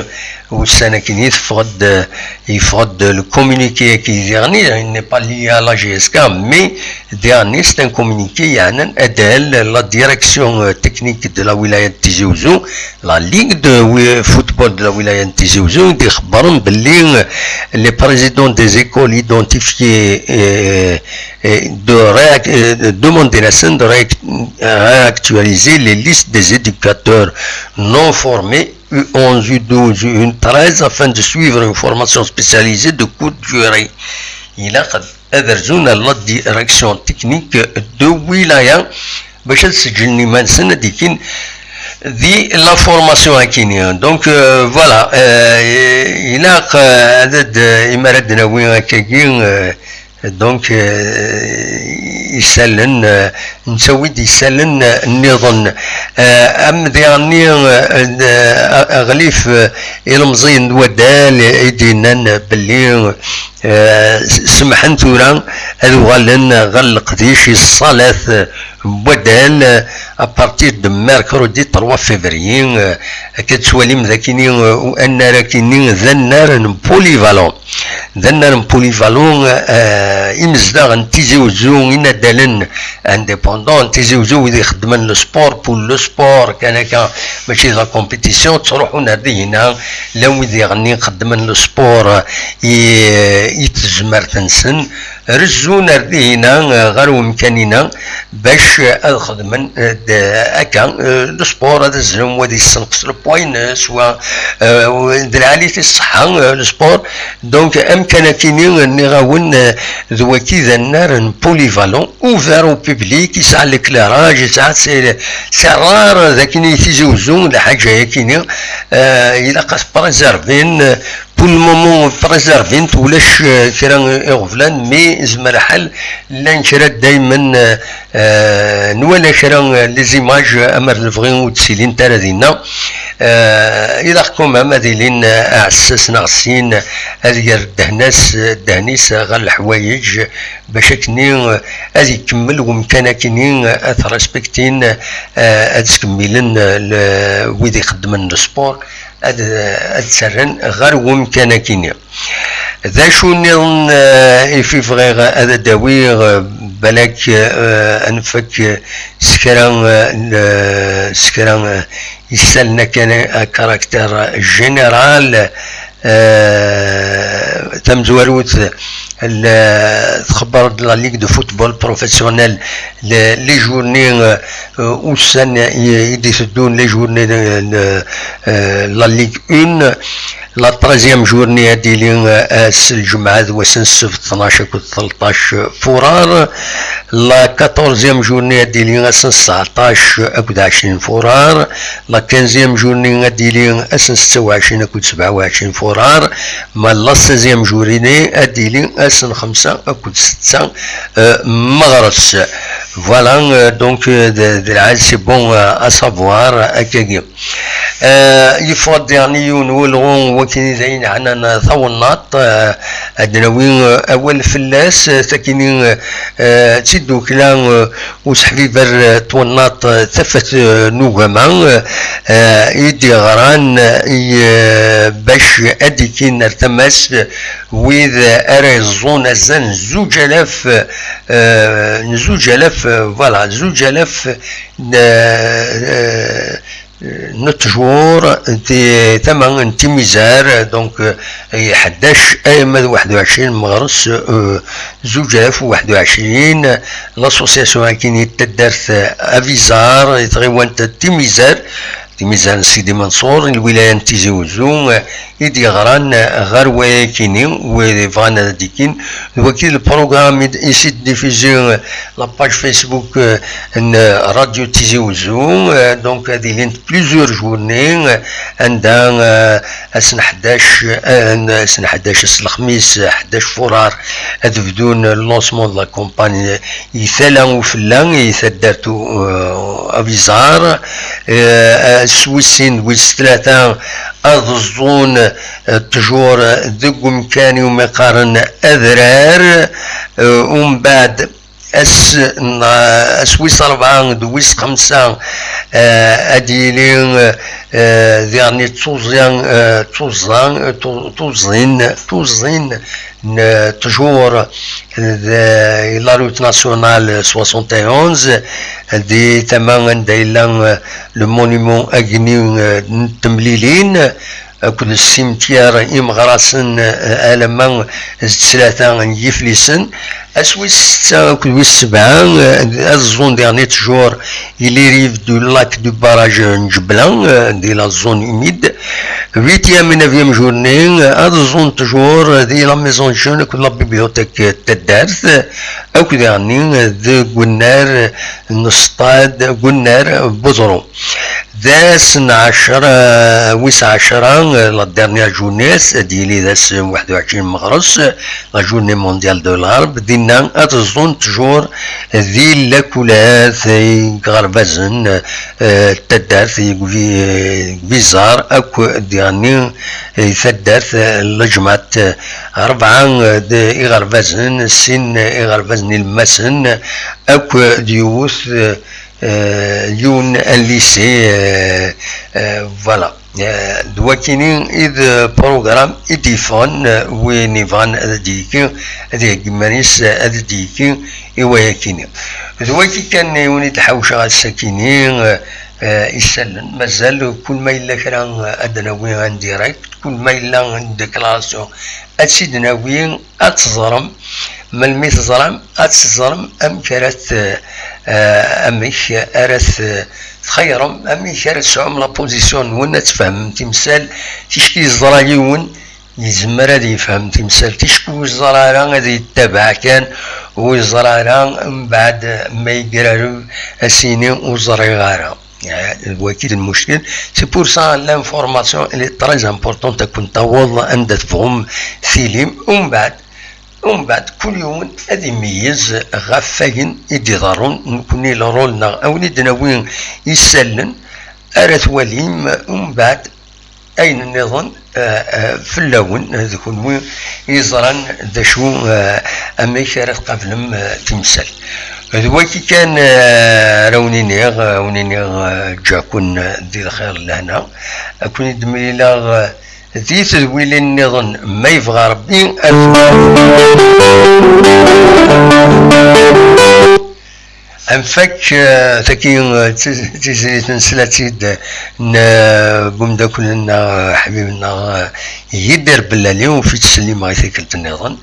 ussan akken i teffeɣ-d, eh, yeffeɣ-d le communiqué-agi diɣen, il n'est pas lié à la J S K, mais diɣen c'est un communiqué yeɛnan adal la direction, euh, technique de la wilaya de Tizi Ouzou, la ligue de wi-, football de la wilaya de Tizi Ouzou, i d-ixebbren belli, euh, les présidents des écoles identifiées, euh, euh, de réac-, euh, de demander la scène de réac-, réactualiser les listes des éducateurs non formés U onze, U douze, U treize, afin de suivre une formation spécialisée de courte durée. Il a ad rzun ar la direction technique de wilaya bac ad seǧǧlen iman-nsen ad d-ikkin di la formation akini. Donc, euh, voilà, euh, ilaq, euh, ad, ad, imi ara d-nawi akkagi, euh, donc, euh, isallen, euh, nettawi-d isallen, euh, nniḍen. Euh, am diɣenni, euh, euh, aɣlif, euh, ilemẓiyen n waddal i d-yennan belli, euh, s-, semḥen tura ad uɣalen ɣer leqdic i ṣṣalat, euh, Wadal, euh, à partir de mercredi trois février, euh, akka tettwalim d akini, euh, annar akini d annar n polyvalent. D annar n polyvalent, euh, imezdaɣ n Tizi Uzzu, inaddalen indépendants n Tizi Uzzu, wid ixeddmen le sport pour le sport, kan akka, mačči d la compétition, ttruḥun ar dihina, llan wid iɣenni xeddmen le sport i, i tezmert-nsen, rezzun ar dihina, eh, ɣer umkan-ina, bac, eh, ad xedmen, eh, d-, akka, eh, le sport, ad azlen, wa ad yessenqes le poids-ines, wa, eh, d lɛali-t i ṣṣeḥḥa, eh, le sport. Donc, amkan-akini, nniɣ-awen, eh, d waki d annar n polyvalent, ouvert au public, yesɛa l'éclairage, yesɛa, c'est, c'est rare, d akken i Tizi Uzzu, d lḥaǧa-yakini, eh, ilaq ad t-préservin, eh, pour le moment, préservin-t, ulac, eh, kra iɣeblan, mais yezmer lḥal, llan kra daymen, eh, eh, nwala kra, eh, les images, eh, amar lebɣi ur d-ttilint ara dinna. Eh, ilaq quand même ad ilin, eh, aɛessas neɣ sin, ad ger ddehn-as, ddehn-is ɣer leḥwayeǧ, bac akkenni, eh, ad ikemmel wemkan akkenni, eh, ad t-respektin, eh, ad skemmilen, eh, le-, wid ixeddmen le sport, ad, ad ttarren ɣer wemkan akkenni. D acu nniḍen, eh, i fi bɣiɣ ad d-awiɣ, eh, balak, eh, ad nfak, eh, s kra, eh, n, eh, s kra, eh, isallen akken à caractère général, eh, tamezwarut, le-, txebber-d la Ligue de football professionnel, le-, les journées, eh, ussan i, i d-iteddun, les journées, eh, le-, eh, la Ligue un. La treizième journée ad d-tili, eh, ass n lǧemɛa d wass n ssebt, tnac akked tleṭṭac furar. La quatorzième journée ad d-tili ass n tseɛṭac akked ɛecrin furar. La quinzième journée ad d-tili ass n setta u ɛecrin akked sebɛa u ɛecrin furar. Ma la seizième journée ad d-tili ass n xemsa akked setta, eh, meɣres. Voilà, eh, donc, eh, d, d lɛali, c'est bon, eh, à savoir, eh, akkagi. Eh, yeffeɣ-d diɣen yiwen n welɣu wakken i d ayen ɛnan tawennaṭ, eh, ad d-nawi, eh, awal fell-as, eh, takini, eh, d tiddukla, eh, useḥbiber, eh, twennaṭ, eh, tafat, eh, n ugama, eh, i d-yeɣran, eh, i, eh, bac ad d-ikin ar tama-s, eh, wid, eh, ara yeẓẓun azal n zuǧ alaf, eh, n zuǧ alaf, eh, voilà, zuǧ alaf n, eh, n ttjur di tama n Timizar, donc, eh, ḥdac arma d waḥed u ɛecrin meɣres, eh, zuǧ alaf u waḥed u ɛecrin, l'association akkin i taddart, eh, Avizar, i tɣiwant n Timizar, Timizar n Sidi Manṣur, lwilaya n Tizi Uzzu, eh, i d-yeɣran, eh, ɣer wayakini, wid yebɣan ad d-ikkin, d waki le programme i d-, i s-id-diffuser, eh, la page Facebook, eh, n Radio Tizi Uzzu, eh, donc ad ilint plusieurs journées, eh, anda, eh, ass n ḥdac, eh, n-, ass n ḥdac, ass n lexmis, eh, ḥdac furar, ad bdun le lancement de la campagne i Tala Ufella, i taddart, eh, Avizar, eh, ass wis sin d wis tlata ad ẓẓun, eh, ttjur deg umkan iwumi qqaren Adrar, eh, umbeɛd ass n, ass wis rebɛa d wis xemsa, eh, ad yili, eh, diɣen tuẓya, eh, tuẓa, tu-, tuẓin, tuẓin n ttjur d la route nationale soixante et onze, di tama anda yella, eh, le monument agni, eh, n temlilin, akked cimetière imeɣrasen, eh, alamma d tlata n yiflisen. Ass wis setta akked wis sebɛa, eh, ad ẓẓun diɣen ttjur i les rives du lac du barrage n Jebla, eh, di la zone humide. Huitième et neuvième journée, eh, ad ẓẓun ttjur di la maison de jeunes akked la bibliothèque n taddart, akked diɣen, eh, deg unnar n stade, deg unnar n Buḍru. d ass n ɛecra, wis ɛecra, la dernière journée, ad yili d ass waḥed u ɛecrin meɣres, la journée mondiale de l'arbre, dinna ad ẓẓun toujours di lakulat, i iɣerbazen, eh, taddart, i gbi-, eh, gbizar, akk diɣenni, eh, taddart, eh, lejmat, eh, rebɛa, eh, d iɣerbazen, sin, eh, iɣerbazen ilemmasen, akk d yiwet, eh, eh, yiwen n lycée, eh, eh, voilà. Eh, d wakini i d programme i d-yeffɣen, eh, win yebɣan ad d-yekki, ad iheggi iman-is, eh, ad d-yekki i wayakini. D waki kan i wen-id-ḥawceɣ ass-akini, eh, eh, isallen. Mazal kul ma yella kra, eh, ad d-nawi en direct, kul ma yella une déclaration ad tt-id-nawi, ad teẓrem. Melmi teẓram, ad teẓrem amek ara t-, eh, amek ara t-, txeyyṛem, amek ara tesɛum la position-nwen, ad tfehmem timsal. Ticki yeẓra yiwen, yezmer ad yefhem timsal. Ticki ur yeẓra ara, ad yettabaɛ kan, ur yeẓra ara, mbeɛd ma yegrareb, ad s-yini ur ẓriɣ ara. Eh, waki d lmuckel. C'est pour ça l'information, elle est très importante, ad ken-taweḍ anda tebɣum tili. Umbeɛd, umbeɛd, kul yiwen ad imeyyez ɣef wayen i d-iḍerrun. Nekkni le rôle-nneɣ, a wen-id-nawi isallen ara twalim, umbeɛd ayen nniḍen, eh, eh, fell-awen, eh, d kunwi i yeẓran d acu, eh, amek ara tqablem, eh, timsal. D waki kan, eh, ara wen-iniɣ, eh, wen-iniɣ, eh, ǧǧa-ken, eh, di lxir d lehna. Ad ken-id-mlileɣ, eh, di tedwilin nniḍen, ma yebɣa Rebbi. Ad Ad nfak, eh, tagi, eh, d tiz-, tizlit n Slatid n, eh, umeddakel-nneɣ, eh, ḥbib-nneɣ, eh, Yidir Bellali, ur fi ttsellimeɣ i tikkelt nniḍen.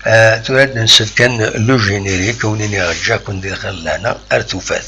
Eh, tura ad nsel kan le générique, a wen-iniɣ ǧǧa-ken di lxir d lehna, ar tufat.